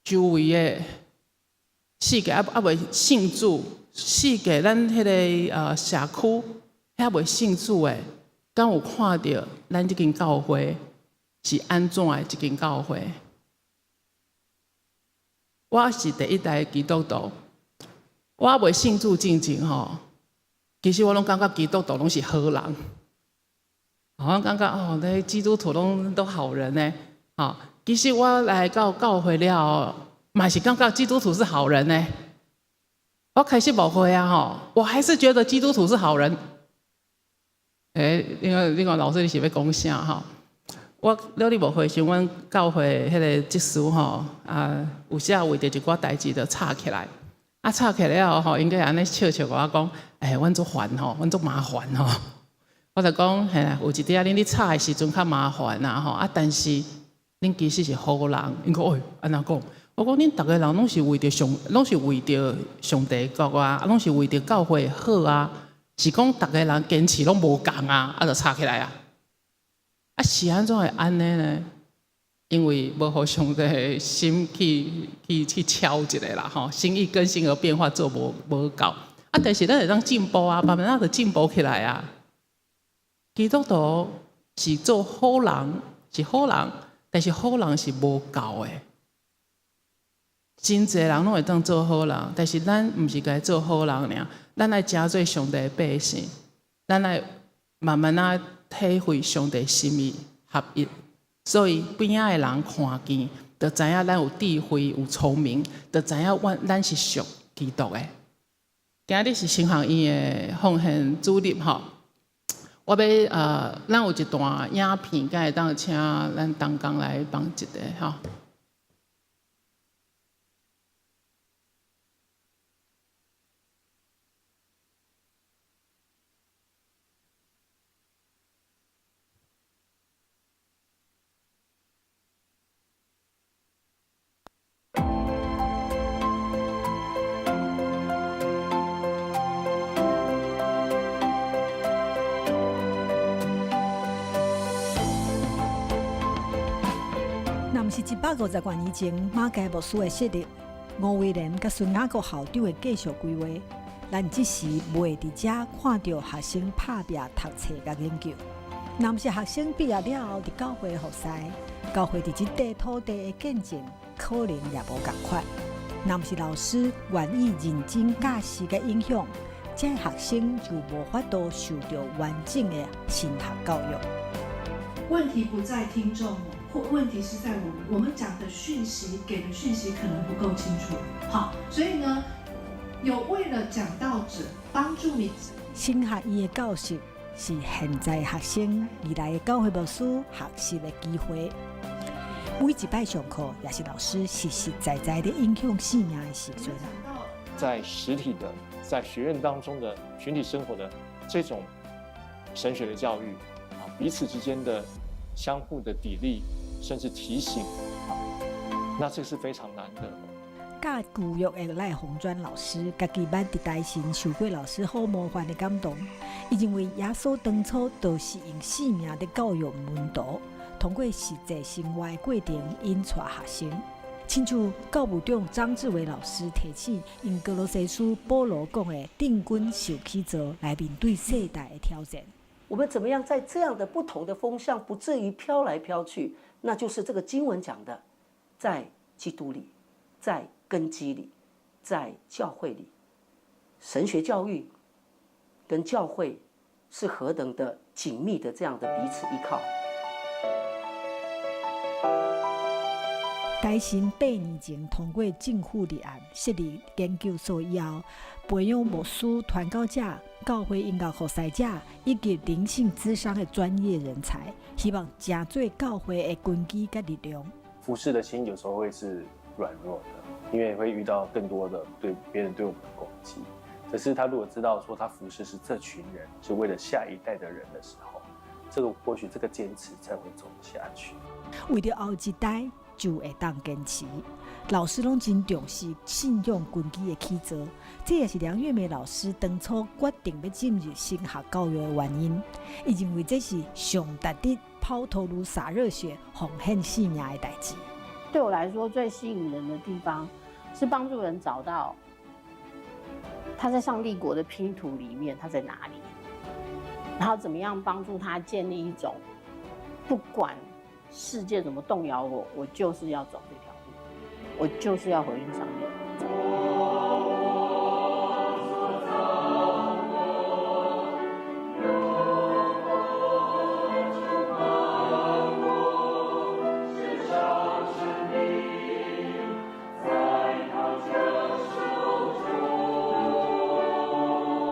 周圍的世界猶猶未信主，世界咱彼个社區猶未信主的，敢有看著咱這間教會是按怎的一間教會？我是第一代基督徒，我猶未信主進前吼，其實我攏感覺基督徒攏是好人，我感覺哦，那基督徒攏都好人呢。吼，其實我來到教會了後，嘛是感覺基督徒是好人呢。我開始牧會啊吼，我還是覺得基督徒是好人。欸，你講老師你是欲講啥吼？我了咧牧會時，阮教會彼个執事吼，啊，有時啊為著一寡代誌就吵起來，啊吵起來了後吼，𪜶閣按呢笑笑我講，欸，阮足煩吼，阮足麻煩吼。我就講，嘿啦，有一點仔恁咧吵的時陣較麻煩啦吼，啊，但是恁其實是好人。𪜶講，欸，按怎講？我講恁逐个人攏是為著上，攏是為著上帝國啊，攏是為著教會好啊，是講逐个人堅持攏無仝啊，啊就吵起來啊。啊，是按怎會按呢呢？因為無予上帝的心去去去敲一下啦，吼，心意更新而變化做無無夠。啊，但是咱會當進步啊，慢慢仔就進步起來啊。基督徒是做好人，是好人，但是好人是無夠的。真濟人攏會當做好人，但是咱毋是該做好人爾，咱愛成做上帝的百姓，咱愛慢慢仔體會上帝心意合一，所以邊仔的人看見，就知影咱有智慧、有聰明，就知影阮咱是屬基督的。今日是神學院的奉獻主日吼，我欲咱有一段影片，敢會當請咱同工來放一下吼。若毋是150多年前馬偕牧師的設立，吳威廉佮孫雅各校長的繼續規劃，咱這時袂佇遮看著學生拍拚讀冊佮研究。若毋是學生畢業了後佇教會服侍，教會佇這塊土地的見證，可能也無仝款。若毋是老師願意認真教示佮影響，這學生就無法度受著完整的神學教育。問題不在聽眾，或問題是在我們，我們講的訊息，給的訊息可能不夠清楚。好，所以呢，有為了講道者幫助你。神學院的教室是現在學生未來的教會牧師學習的機會。每一擺上課，也是老師實實在在的影響生命的時陣。在實體的，在學院當中的群體生活的這種神學的教育，啊，彼此之間的相互的砥礪，甚至提醒，啊，那這是非常難得的。教舊約的賴鴻專老師，家己捌佇台新受過老師好模範的感動。伊認為耶穌當初就是用生命佇教育門徒，通過實際生活的過程引帶學生。親像教務長張志偉老師提醒，用歌羅西書保羅講的定軍受起造來面對世代的挑戰。我們怎麼樣在這樣的不同的風向，不至於飄來飄去？那就是這個經文講的，在基督裡，在根基裡，在教會裡，神學教育跟教會是何等的緊密的這樣的彼此依靠。台神8年前通過政府立案設立研究所以後，培養牧師、傳教者、教會音樂服侍者以及靈性諮商的專業人才，希望成做教會的根基佮力量。服侍的心有時候會是軟弱的，因為會遇到更多的對別人對我們的攻擊。可是他如果知道說他服侍是這群人，是為了下一代的人的時候，這個或許這個堅持才會走下去。為著後一代就會當堅持，老師攏真重視信仰根基的起造，這也是梁月梅老師當初決定欲進入神學教育的原因。伊認為這是上值得拋頭顱灑熱血、奉獻性命的代誌。對我來說，最吸引人的地方是幫助人找到他在上帝國的拼圖裡面他在哪裡，然後怎麼樣幫助他建立一種不管世界怎麼動搖我，我就是要走這條路，我就是要回應上帝。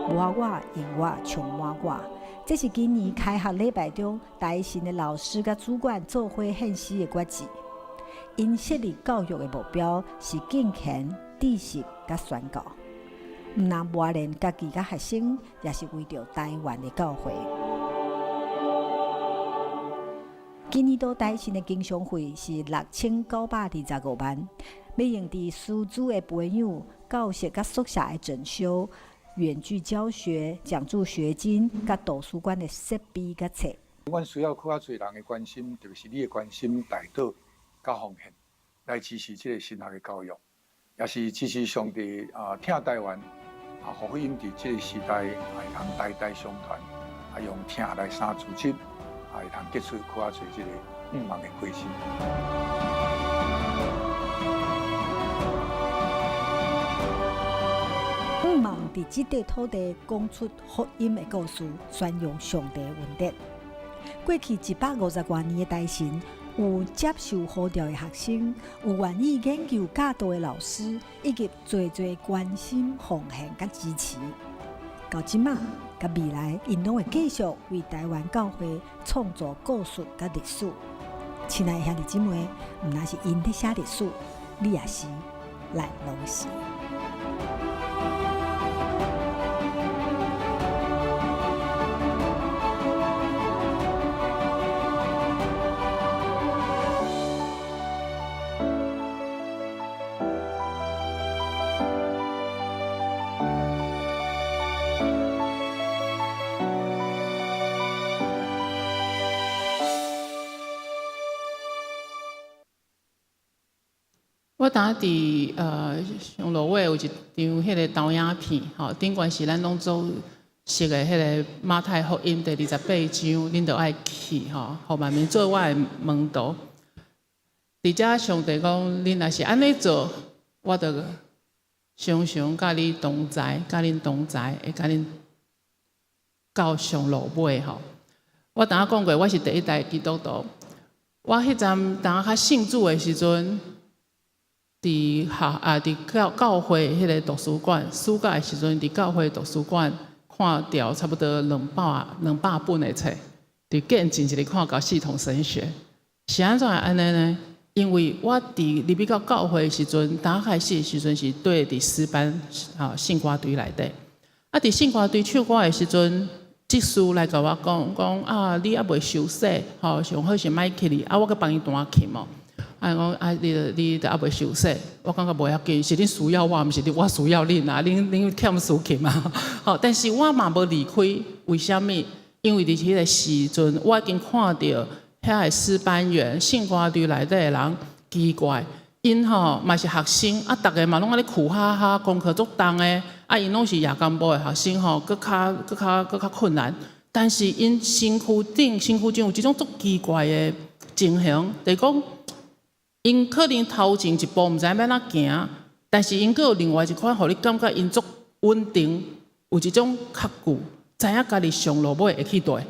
無我，用我，充滿我。這是今年開學禮拜中，台神的老師佮主管做伙獻詩的決志。𪜶設立教育的目標是敬虔、知識佮宣教，毋但磨練家己佮學生，也是為著台灣的教會。今年度台神的經常費是6925萬，欲用佇師資的培養、教室佮宿舍的整修、遠距教學、獎助學金、佮圖書館的設備佮冊。阮需要較濟人的關心，特別是你的關心、代禱、佮奉獻，來支持這個神學的教育，也是支持上帝啊，疼台灣啊，福音佇這個時代會通代代相傳，啊，用疼來三組織，啊，會通結出較濟這個向望的果子。向望佇這塊土地講出福音的故事，宣揚上帝恩典。過去150多年的台神，有接受呼召的學生，有願意研究教導的老師，以及濟濟關心、奉獻佮支持。到這馬佮未來，𪜶攏會繼續為台灣教會創造故事佮歷史。親愛的兄弟姊妹，毋但是𪜶咧寫歷史，你也是，咱攏是。我當佇上落尾有一張彼个投影片，吼，頂懸是咱攏總熟的彼个馬太福音第28章，恁著愛去吼，予慢慢做我的門徒。佇遮上帝講，恁若是按呢做，我就常常佮你同在，佮恁同在，會佮恁到上落尾吼。我頭仔講過，我是第一代基督徒。我彼陣當較信主的時陣，佇學啊，佇教會彼个圖書館，暑假的時陣，佇教會圖書館看著差不多200本的冊，佇見證一个看到系統神學。是按怎會按呢呢？因為我佇入去到教會的時陣，剛開始的時陣是綴佇詩班啊聖歌隊內底。啊，佇聖歌隊唱歌的時陣，執事來共我講講啊，你猶未受洗，吼，上好是莫去哩。啊，我閣幫伊彈琴哦。啊，講啊，你著猶未受洗，我感覺無要緊，是恁需要我，毋是我需要恁啊，恁欠司琴啊。吼，但是我嘛無離開，為啥物？因為佇彼个時陣，我已經看著遐个詩班員、聖歌隊內底的人奇怪， 𪜶吼嘛是學生，啊，逐个嘛攏按呢苦哈哈，功課足重的，啊，𪜶攏是夜間部的學生吼，閣較閣較閣較困難。但是𪜶身軀頂身軀上有一種足奇怪的情形，就是講𪜶可能頭前一步毋知影欲按怎行，但是𪜶閣有另外一款，予你感覺𪜶足穩定，有一種確據，知影家己上落尾會去佗。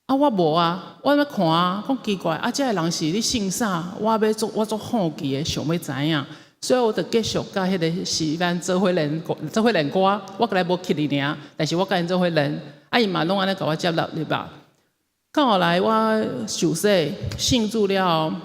啊，我無啊，我咧看啊，講奇怪，啊，這个人是咧信啥？我欲足我足好奇的，想欲知影，所以我就繼續佮彼个時間做伙練做伙練歌。我閣來無去哩爾，但是我佮𪜶做伙練，啊，𪜶嘛攏按呢共我接納入吧。到後來我受洗信主了後，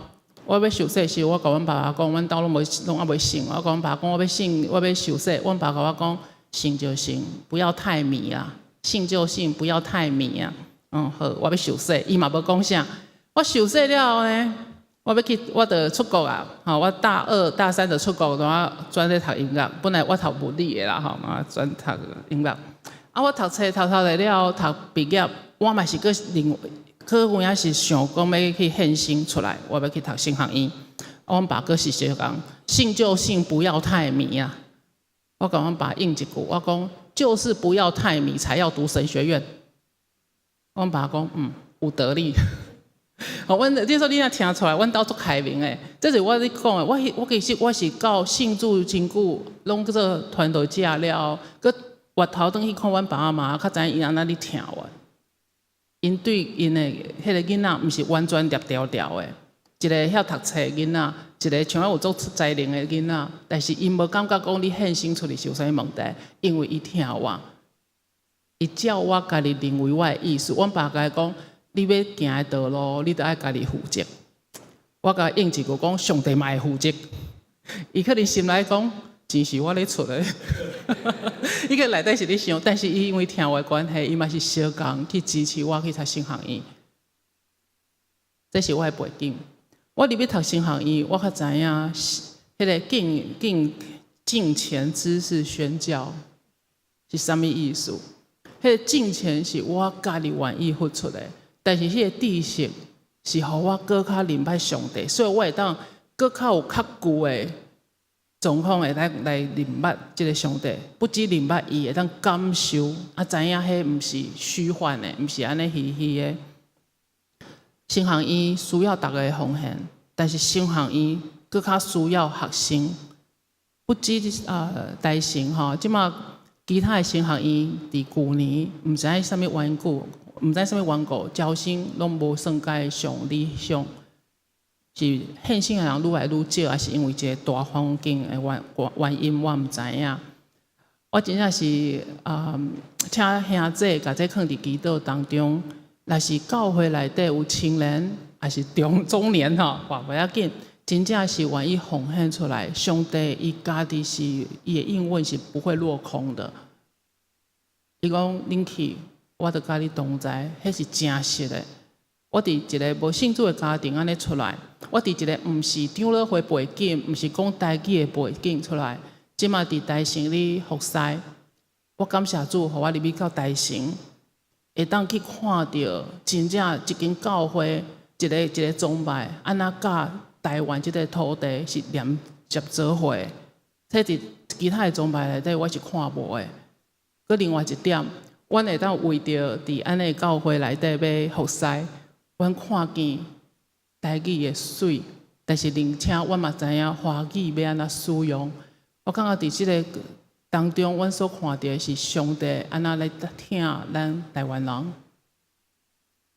我欲受洗時，我共阮爸爸講，阮兜攏無攏猶未信。我共阮爸講，我欲信，我欲受洗。阮爸共我講，信就信，不要太迷啊，信就信，不要太迷啊。嗯，好，我欲受洗，伊嘛無講啥。我受洗了後呢，我欲去，我就出國啊。吼，我大二、大三就出國，我轉咧讀音樂。本來我讀物理的啦，吼，嘛轉讀音樂。啊，我讀冊讀讀咧了後，讀畢業，我嘛是閣另，閣有影是想講欲去獻身出來，我欲去讀神學院。我阮爸閣是相仝，信就信，不要太迷啊。我共阮爸應一句，我講就是不要太迷，才要讀神學院。阮爸講，嗯，有道理。哦，阮你說你若聽出來，阮兜足開明的。這是我咧講的。我我其實我是到信主真久，攏叫做傳道者了後，閣回頭轉去看阮爸阿媽，較知影𪜶按怎咧疼我。𪜶對𪜶的彼个囡仔，毋是完全捏牢牢的。一个曉讀冊囡仔，一個像有足才能的囡仔，但是𪜶無感覺講你獻身出去是有啥物問題，因為伊疼我。伊照我家己認為我的意思，阮爸共伊講，你欲行的道路，你著愛家己負責。我共伊應一句講，上帝嘛會負責。伊可能心內講，錢是我咧出的。伊個內底是咧想，但是伊因為疼我的關係，伊嘛是相仝去支持我去讀神學院。這是我的背景。我入去讀神學院，我較知影，彼个敬敬敬虔知識宣教是啥物意思。彼个敬虔是我家己願意付出的，但是彼个知識是予我閣較認捌上帝，所以我會當閣較有確據的狀況會來來認捌這个上帝，不止認捌伊，會當感受，啊，知影彼毋是虛幻的，毋是按呢虛虛的。神學院需要逐个奉獻，但是神學院閣較需要學生，不止台成吼，這馬其他的神學院佇舊年毋知影啥物緣故，毋知啥物緣故，招生攏無算甲上理想，是獻身的人愈來愈少，抑是因為一个大環境的原原因，我毋知影。我真正是請兄姊共這囥佇祈禱當中，若是教會內底有青年，抑是中中年吼，嘛無要緊，真正是願意奉獻出來，上帝伊家己是伊的應允是不會落空的。伊講恁去，我就佮你同在，彼是真實的。我佇一个無信主的家庭按呢出來，我佇一个毋是長老會背景，毋是講台語的背景出來，這馬佇台成咧服侍，我感謝主，予我入去到台成，會當去看著真正一間教會，一个一个崇拜，按怎佮台灣這个土地是連接做伙的。這佇其他的崇拜內底，我是看無的。閣另外一點，阮會當為著佇按呢教會內底欲服侍，阮看見台語的媠，但是而且阮嘛知影華語欲按怎使用。我感覺佇這个當中，阮所看著的是上帝按怎來疼咱台灣人。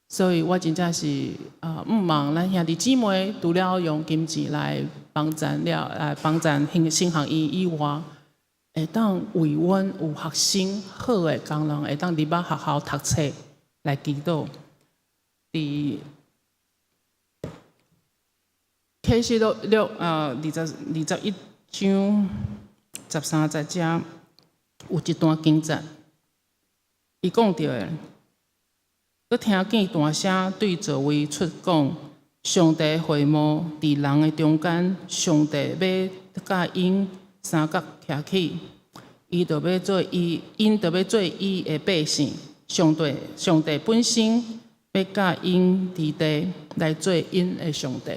所以我真正是啊，毋望咱兄弟姊妹除了用金錢來幫贊了，來幫贊神學院以外，會當為阮有學生好的工人，會當入來學校讀冊來祈禱。佇啟示錄錄21章13節遮有一段經節，伊講著的，閣聽見大聲對座位出講，上帝會幕佇人的中間，上帝欲佮𪜶相佮徛起，伊就欲做伊，𪜶就欲做伊的百姓。上帝，上帝本身欲佮𪜶佇地來做𪜶的上帝。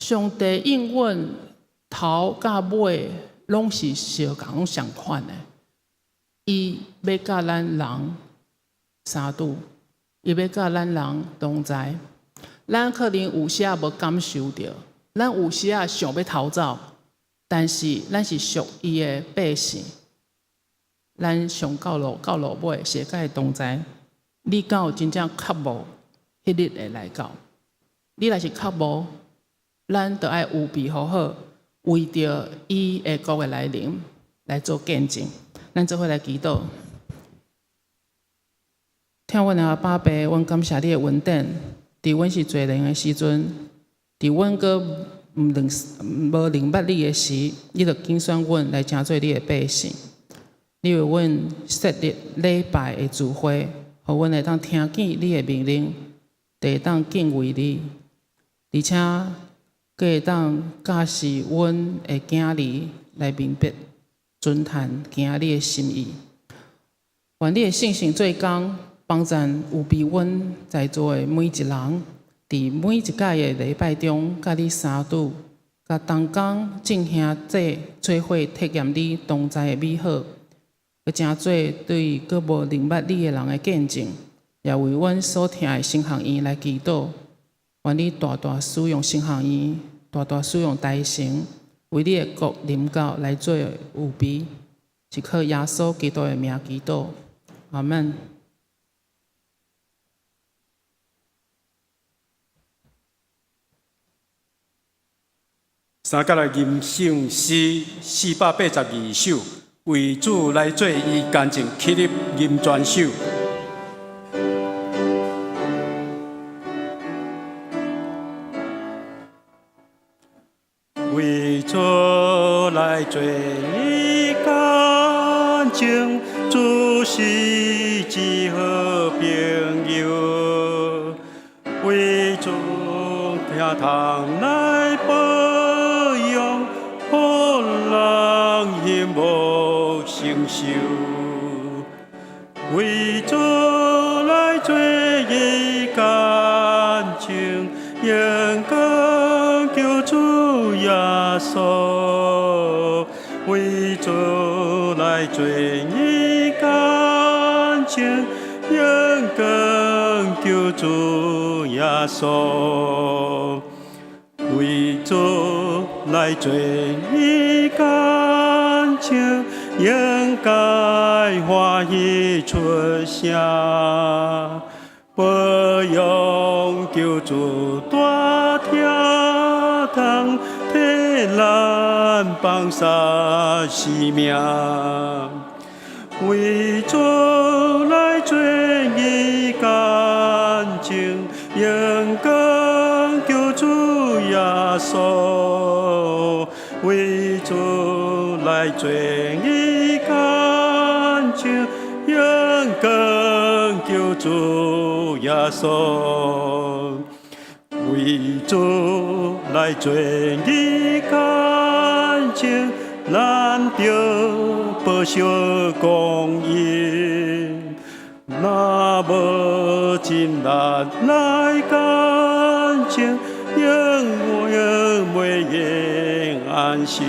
上帝應允頭佮尾攏是相仝，攏相款的。伊欲佮咱人相拄，伊欲佮咱人同在。咱可能有時仔無感受著，咱有時仔想欲逃走，但是咱是屬伊的百姓。咱上到落到落尾，是會佮伊同在。你敢有真正渴慕彼日會來到？你若是渴慕，咱就愛預備好好，為著伊的國的來臨來做見證。咱做伙來祈禱。疼阮的阿爸父，阮感謝你的恩典。佇阮是罪人的時陣，佇阮閣毋認無認捌你的時，你就揀選阮來成做你的百姓。你為阮設立禮拜的聚會，予阮會當聽見你的命令，會當敬畏你，而且閣會當教示阮的囝兒來明白遵行行你的心意。願你的聖神做工，幫贊預備阮在座的每一人，佇每一屆的禮拜中，佮你相拄，佮同工進行這做伙體驗你同在的美好，閣成做對閣無認捌你的人的見證，也為阮所疼的神學院來祈禱。願你大大使用神學院，大大使用台成，為你的國臨到來做預備，是靠耶穌基督的名祈禱。阿門。三角來吟唱詩482首，為主來做伊乾淨，起立吟全首。為主來做伊乾淨，主是至好朋友。為主疼痛來保養，予人幸福承受。為主來做伊乾淨，勇敢求主耶穌。為主來做伊乾淨，勇敢求主耶穌。為主來做伊乾淨，應該歡喜出聲，保養救主大疼痛，替咱放殺生命。為主來做伊乾淨，勇敢求主耶穌。為主來做伊乾淨，勇敢求主耶穌。為主來做伊乾淨，咱著保守光陰。若無盡力來乾淨，永遠袂用安息。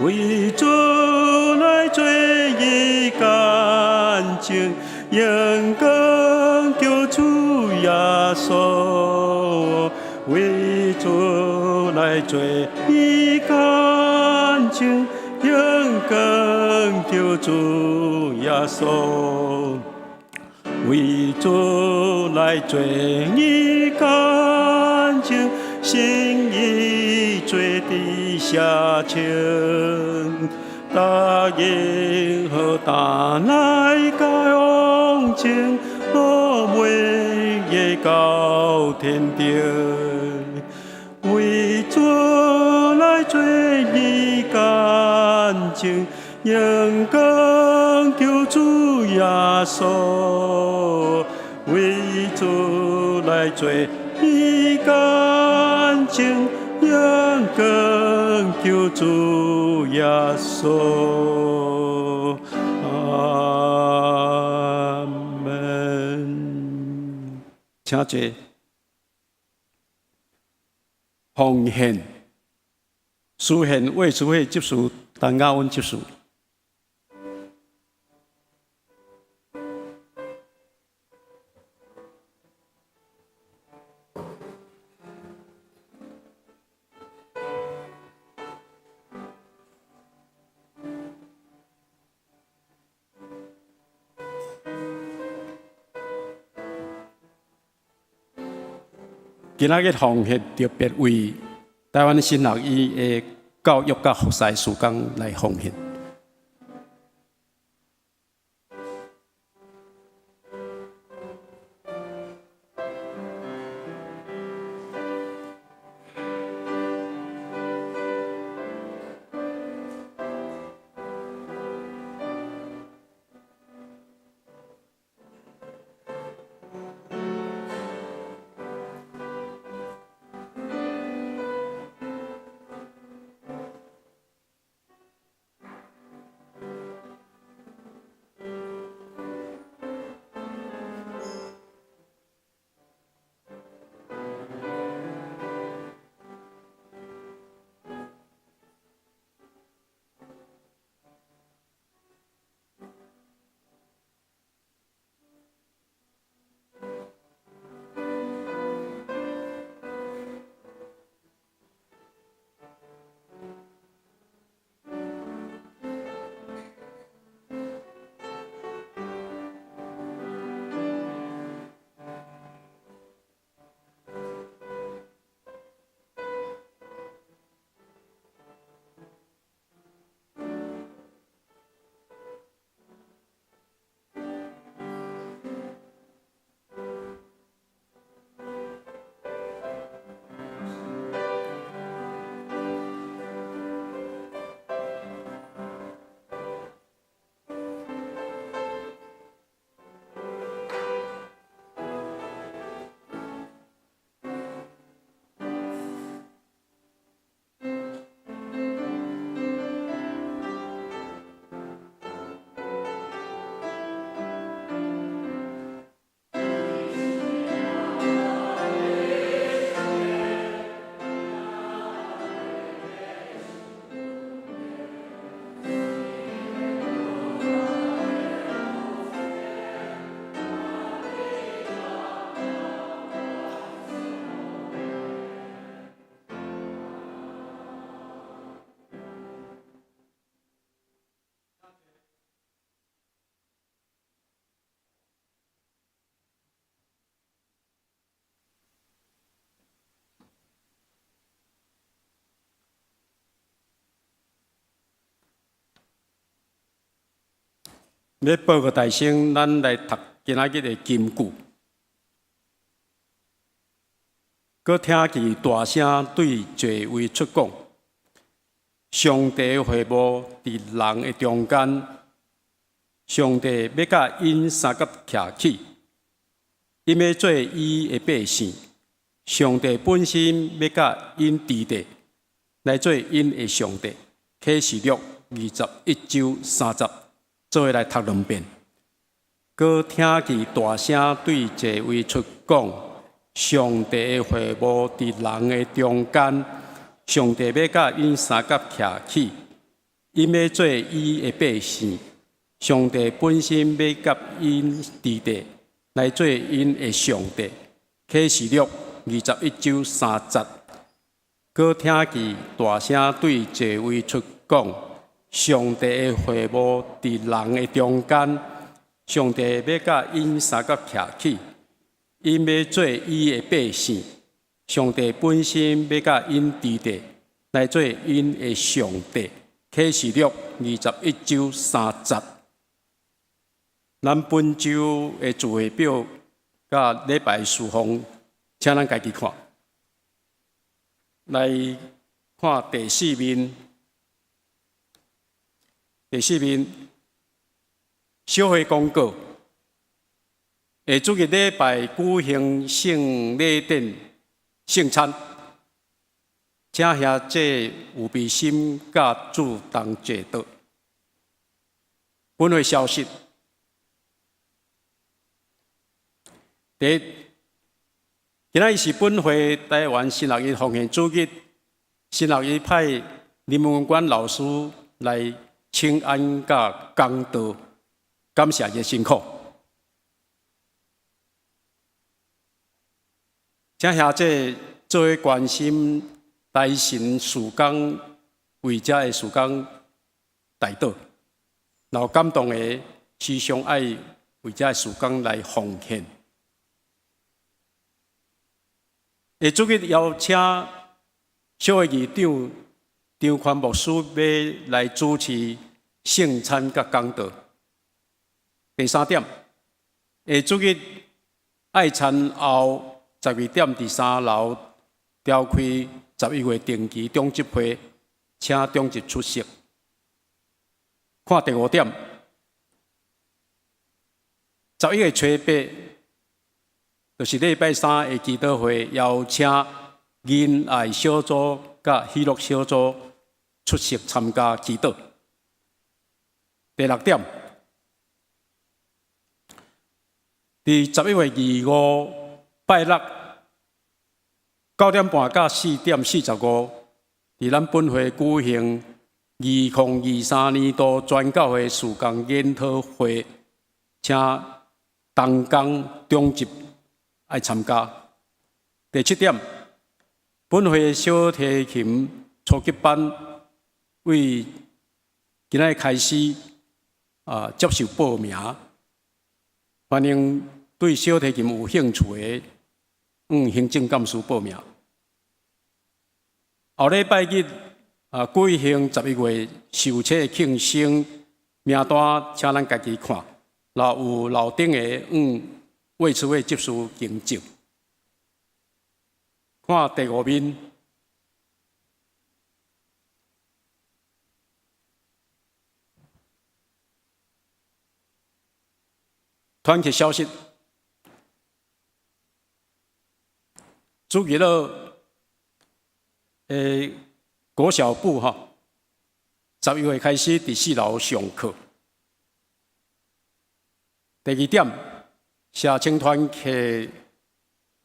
為主來做伊乾淨，勇敢求主耶穌。為主來做伊乾淨，勇敢求主耶穌。為主來做伊乾淨，心意做地下情，答應好擔來講情，落尾會到天頂。為主來做伊乾淨，勇敢求主耶穌。為主來做伊乾淨，勇敢求主耶穌。阿門。請坐。奉獻，書獻衛慈會執事陳雅溫執事。今仔日奉獻特別為臺灣神學院的教育佮服侍事工來奉獻。咧報告大聲，咱來讀今仔日的金句。閣聽見大聲對座位出講：上帝的會幕佇人的中間，上帝欲佮𪜶相佮徛起，𪜶欲做伊的百姓，上帝本身欲佮𪜶佇咧，來做𪜶的上帝。啟示錄21章30。做伙來讀兩遍，閣聽見大聲對座位出講：上帝的會幕佇人的中間，上帝欲佮𪜶相佮徛起，𪜶欲做伊的百姓，上帝本身欲佮𪜶佇咧，來做𪜶的上帝。啟示錄21章30，閣聽見大聲對座位出講。上帝的會幕佇人的中間，上帝欲佮𪜶相佮徛起，𪜶欲做伊的百姓，上帝本身欲佮𪜶佇咧，來做𪜶的上帝。啟示錄21章30。咱本週的聚會表佮禮拜事奉，請咱家己看。來看第四面。第四面，小會公告，下主日禮拜舉行聖禮典聖餐，請兄弟有備心佮主同齊到。本會消息，第一，今仔日是本會台灣神學院奉獻主日，神學院派林文官老師來請安佮講道，感謝伊的辛苦。請兄姐做伙關心台神事工，為遮的事工代禱，然後感動的時常愛為遮的事工來奉獻。下主日邀請小會議長張寬牧師欲來主持聖餐佮講道。第三點，下主日愛餐後12點佇三樓召開11月定期長執會，請長執出席。看第五點，11月初八，就是禮拜三的祈禱會，邀請仁愛小組佮喜樂小組出席參加祈禱。第六點，佇11月25拜六9點半到4點45，佇咱本會舉行2023年度全教會事工研討會，請同工長執愛參加。第七點，本會小提琴初級班為今仔日開始接受報名，歡迎對小提琴有興趣的，向行政幹事報名。後禮拜日舉行11月受洗慶生名單，請咱家己看。若有漏頂的，向維持會執事更正。看第五面，團契消息，主日了，國小部哈，11月開始佇四樓上課。第二點，社青團契，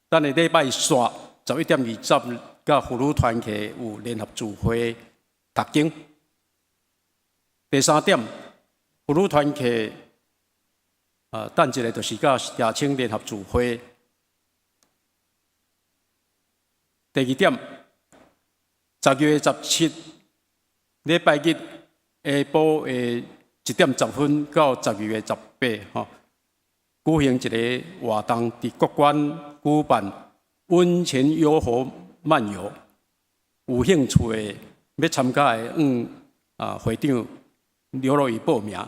等下禮拜四11點20，佮婦女團契有聯合聚會讀經。第三點，婦女團契，等一下就是佮社青聯合聚會。第二點，12月17禮拜日下晡的1點10分到12月18，舉行一個活動，佇國關舉辦溫泉優活漫遊，有興趣的欲參加的，向會長劉若儀報名。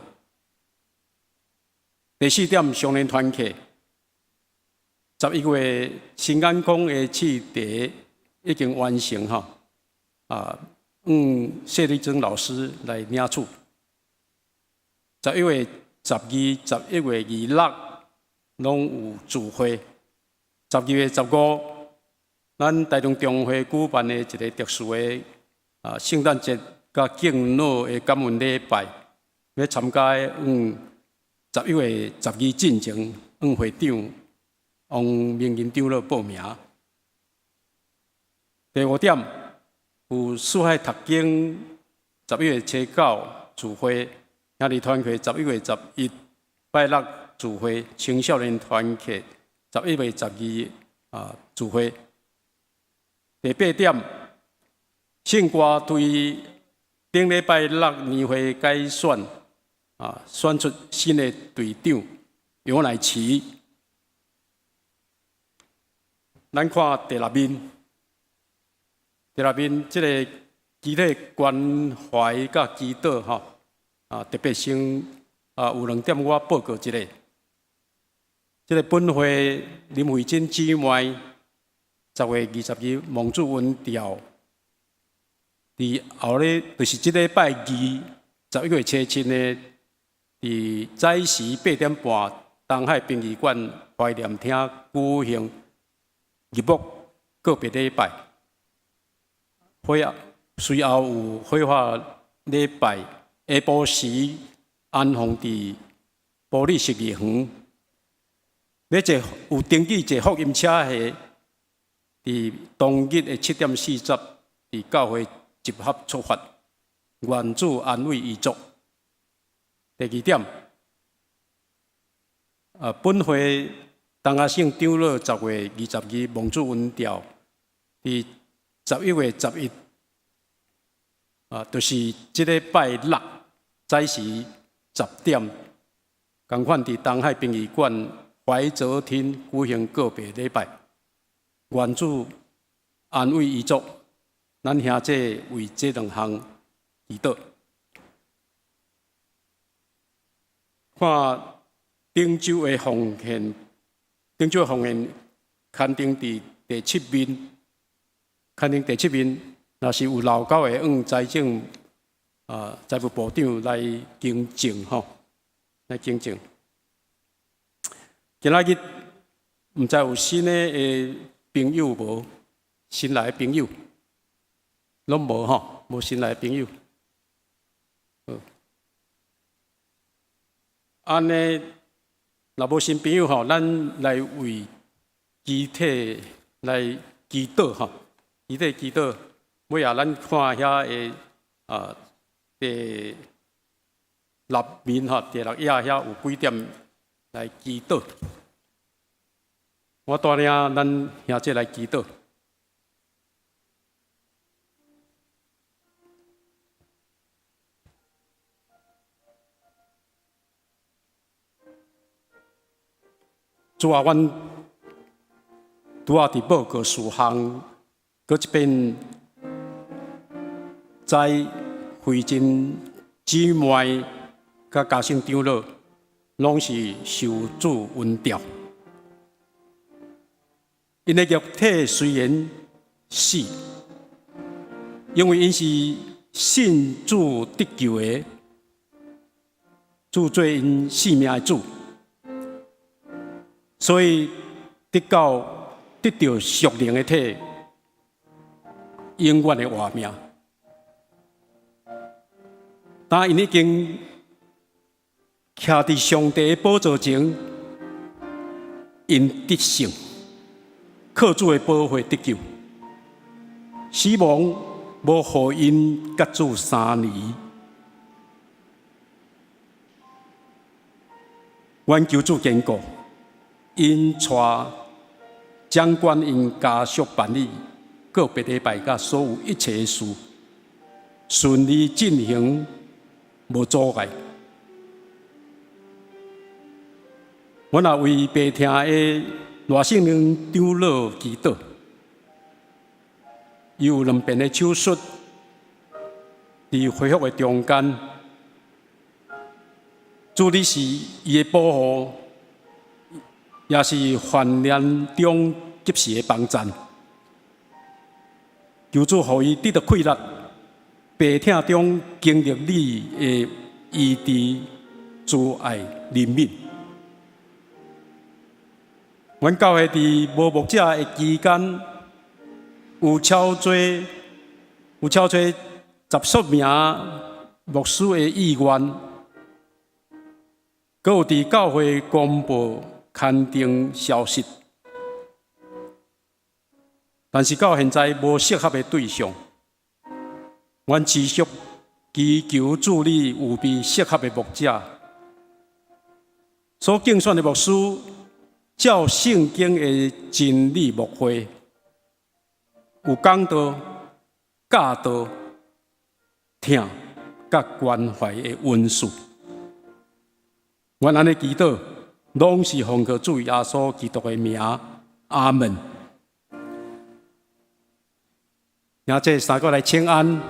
第四點，少年團契，11月新眼光的試題已經完成吼，向謝麗珍老師來領取。11月12、11月26攏有聚會。12月15，咱台中中會舉辦的一個特殊的聖誕節佮敬老的感恩禮拜，欲參加的，11月12進前，向會長王明仁長老報名。第五點，有四海讀經11月初9聚會，兄弟團契11月11拜六聚會，青少年團契11月12聚會。第八點，聖歌隊頂禮拜六年會改選，選出新的隊長楊乃慈。咱看第六面，第六面這個肢體關懷佮祈禱吼，特別先有兩點我報告一下。這個本會林慧珍姊妹10月22蒙主恩召，佇後日就是這禮拜二11月初7呢，佇早時8點半，東海殯儀館懷念廳舉行入墓告別禮拜。隨後有火化禮拜，下晡時安放佇埔里12園。欲坐有登記坐福音車的，佇當日的7點40，佇教會集合出發，願主安慰遺族。第二點，本會陳阿勝長老10月22蒙主恩召，佇11月11，就是這禮拜六早時10點，仝款佇東海殯儀館懷澤廳舉行告別禮拜，願主安慰遺族。咱兄弟為這兩項祈禱。看頂週的奉獻，頂週的奉獻刊登佇第七面，刊登第七面，若是有漏繳的，向財政財務部長來更正吼，來更正。今仔日毋知有新的朋友無？新來的朋友攏無吼，無新來的朋友。好，按呢，若無新朋友吼，咱來為肢體來祈禱吼，肢體祈禱。尾仔咱看遐的第六面吼，第六頁遐有幾點來祈禱。我帶領咱兄弟來祈禱。主啊，阮拄仔佇報告事項，閣一遍知惠珍姊妹佮嘉勝長老，攏是受主恩召。𪜶的肉體雖然死，因為𪜶是信主得救的，主做𪜶性命的主，所以得到得著屬靈的體，永遠的活命。當𪜶已經徛佇上帝的寶座前，𪜶得勝，靠主的寶血得救，死亡無予𪜶佮主相離。阮求主堅固，𪜶帶掌管𪜶家屬辦理告別禮拜佮所有一切的事，順利進行，無阻礙。阮也為病痛的賴聖靈長老祈禱，伊有兩遍的手術，佇恢復的中間，主你是伊的保護，也是患難中及時的幫贊。求主予伊得著氣力，病痛中經歷你的醫治、慈愛、憐憫。阮教會佇無牧者的期間，有超濟十數名牧師的意願，閣有佇教會公布勘定消息，但是到現在無適合的對象。阮持續祈求主你預備適合的牧者，所競選的牧師照聖經的真理牧會，有講道、教導、疼佮關懷的恩賜。阮按呢祈禱，攏是奉靠主耶穌基督的名，阿門。兄弟三個來請安。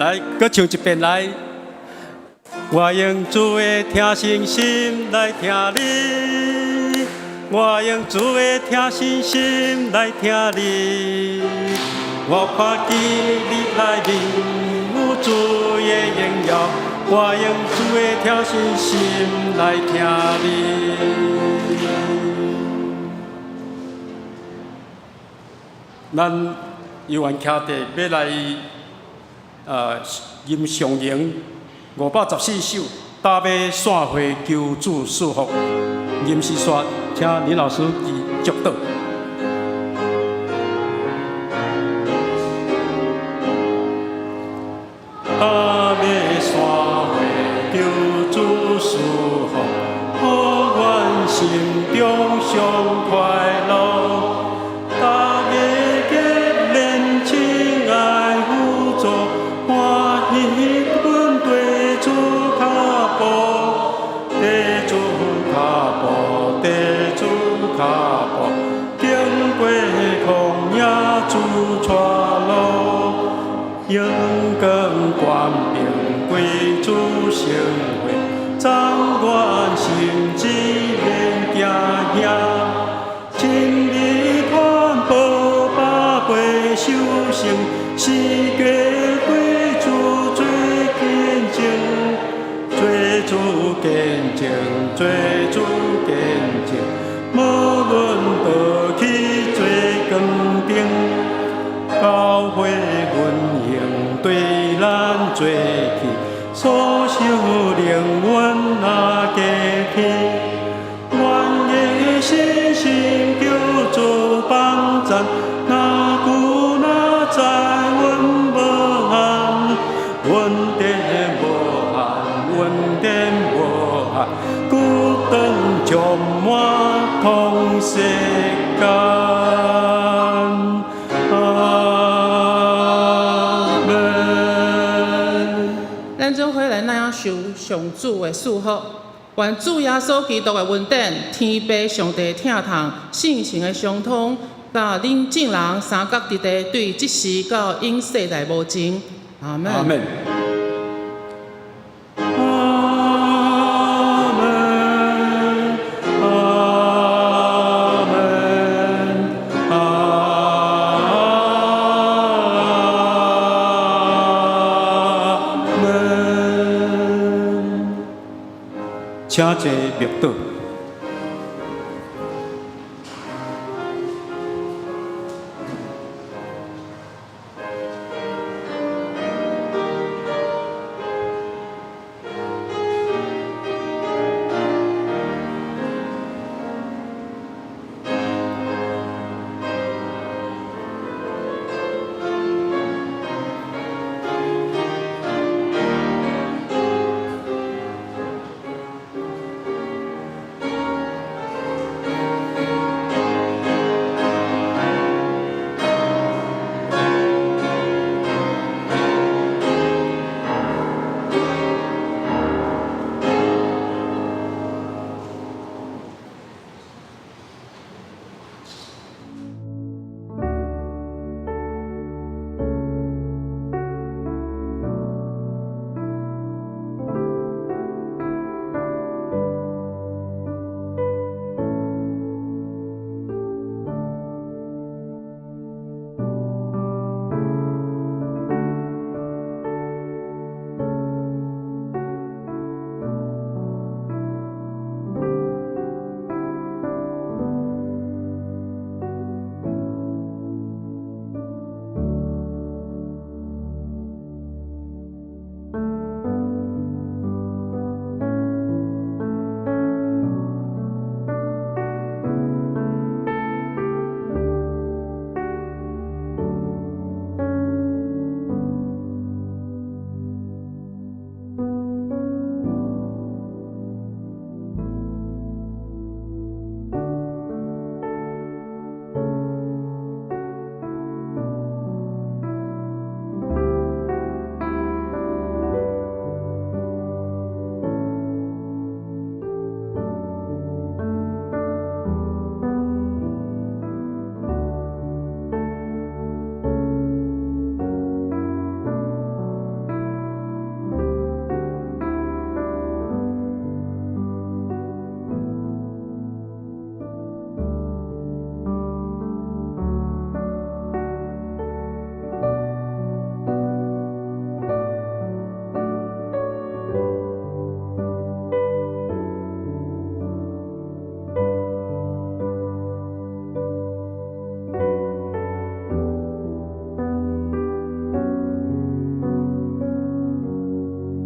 來，閣唱一遍來。我用主的疼惜心來疼你，我用主的疼惜心來疼你。我看見你內面有主的榮耀，我用主的疼惜心來疼你。咱猶原徛佇欲來，吟上詠514首，搭欲散會求主賜福。吟詩煞，請林老師記祝禱。搭欲散會求主賜福，予阮心中上快樂。大家結連親愛輔助，歡喜阮綴主跤步，綴主跤步，綴主跤步，經過曠野主帶路，榮光權柄歸主聖會，讚阮心志連行兄，真理傳播百倍修成，世界對主做見證，做主見證，做主見證，無論倒去做光燈，教會運行對咱做去，所受靈恩若加添，願意信心求主幫贊，若久若在阮無限，恩典無限，恩典無限，孤單充滿通世間。阿門。咱做伙來領受上主的祝福，願主耶穌基督的恩典、天父上帝疼痛、聖神的相通，佮恁眾人三角佇地，對這時到永世代無盡。阿門。阿門。阿門，阿門，阿門。請坐默禱。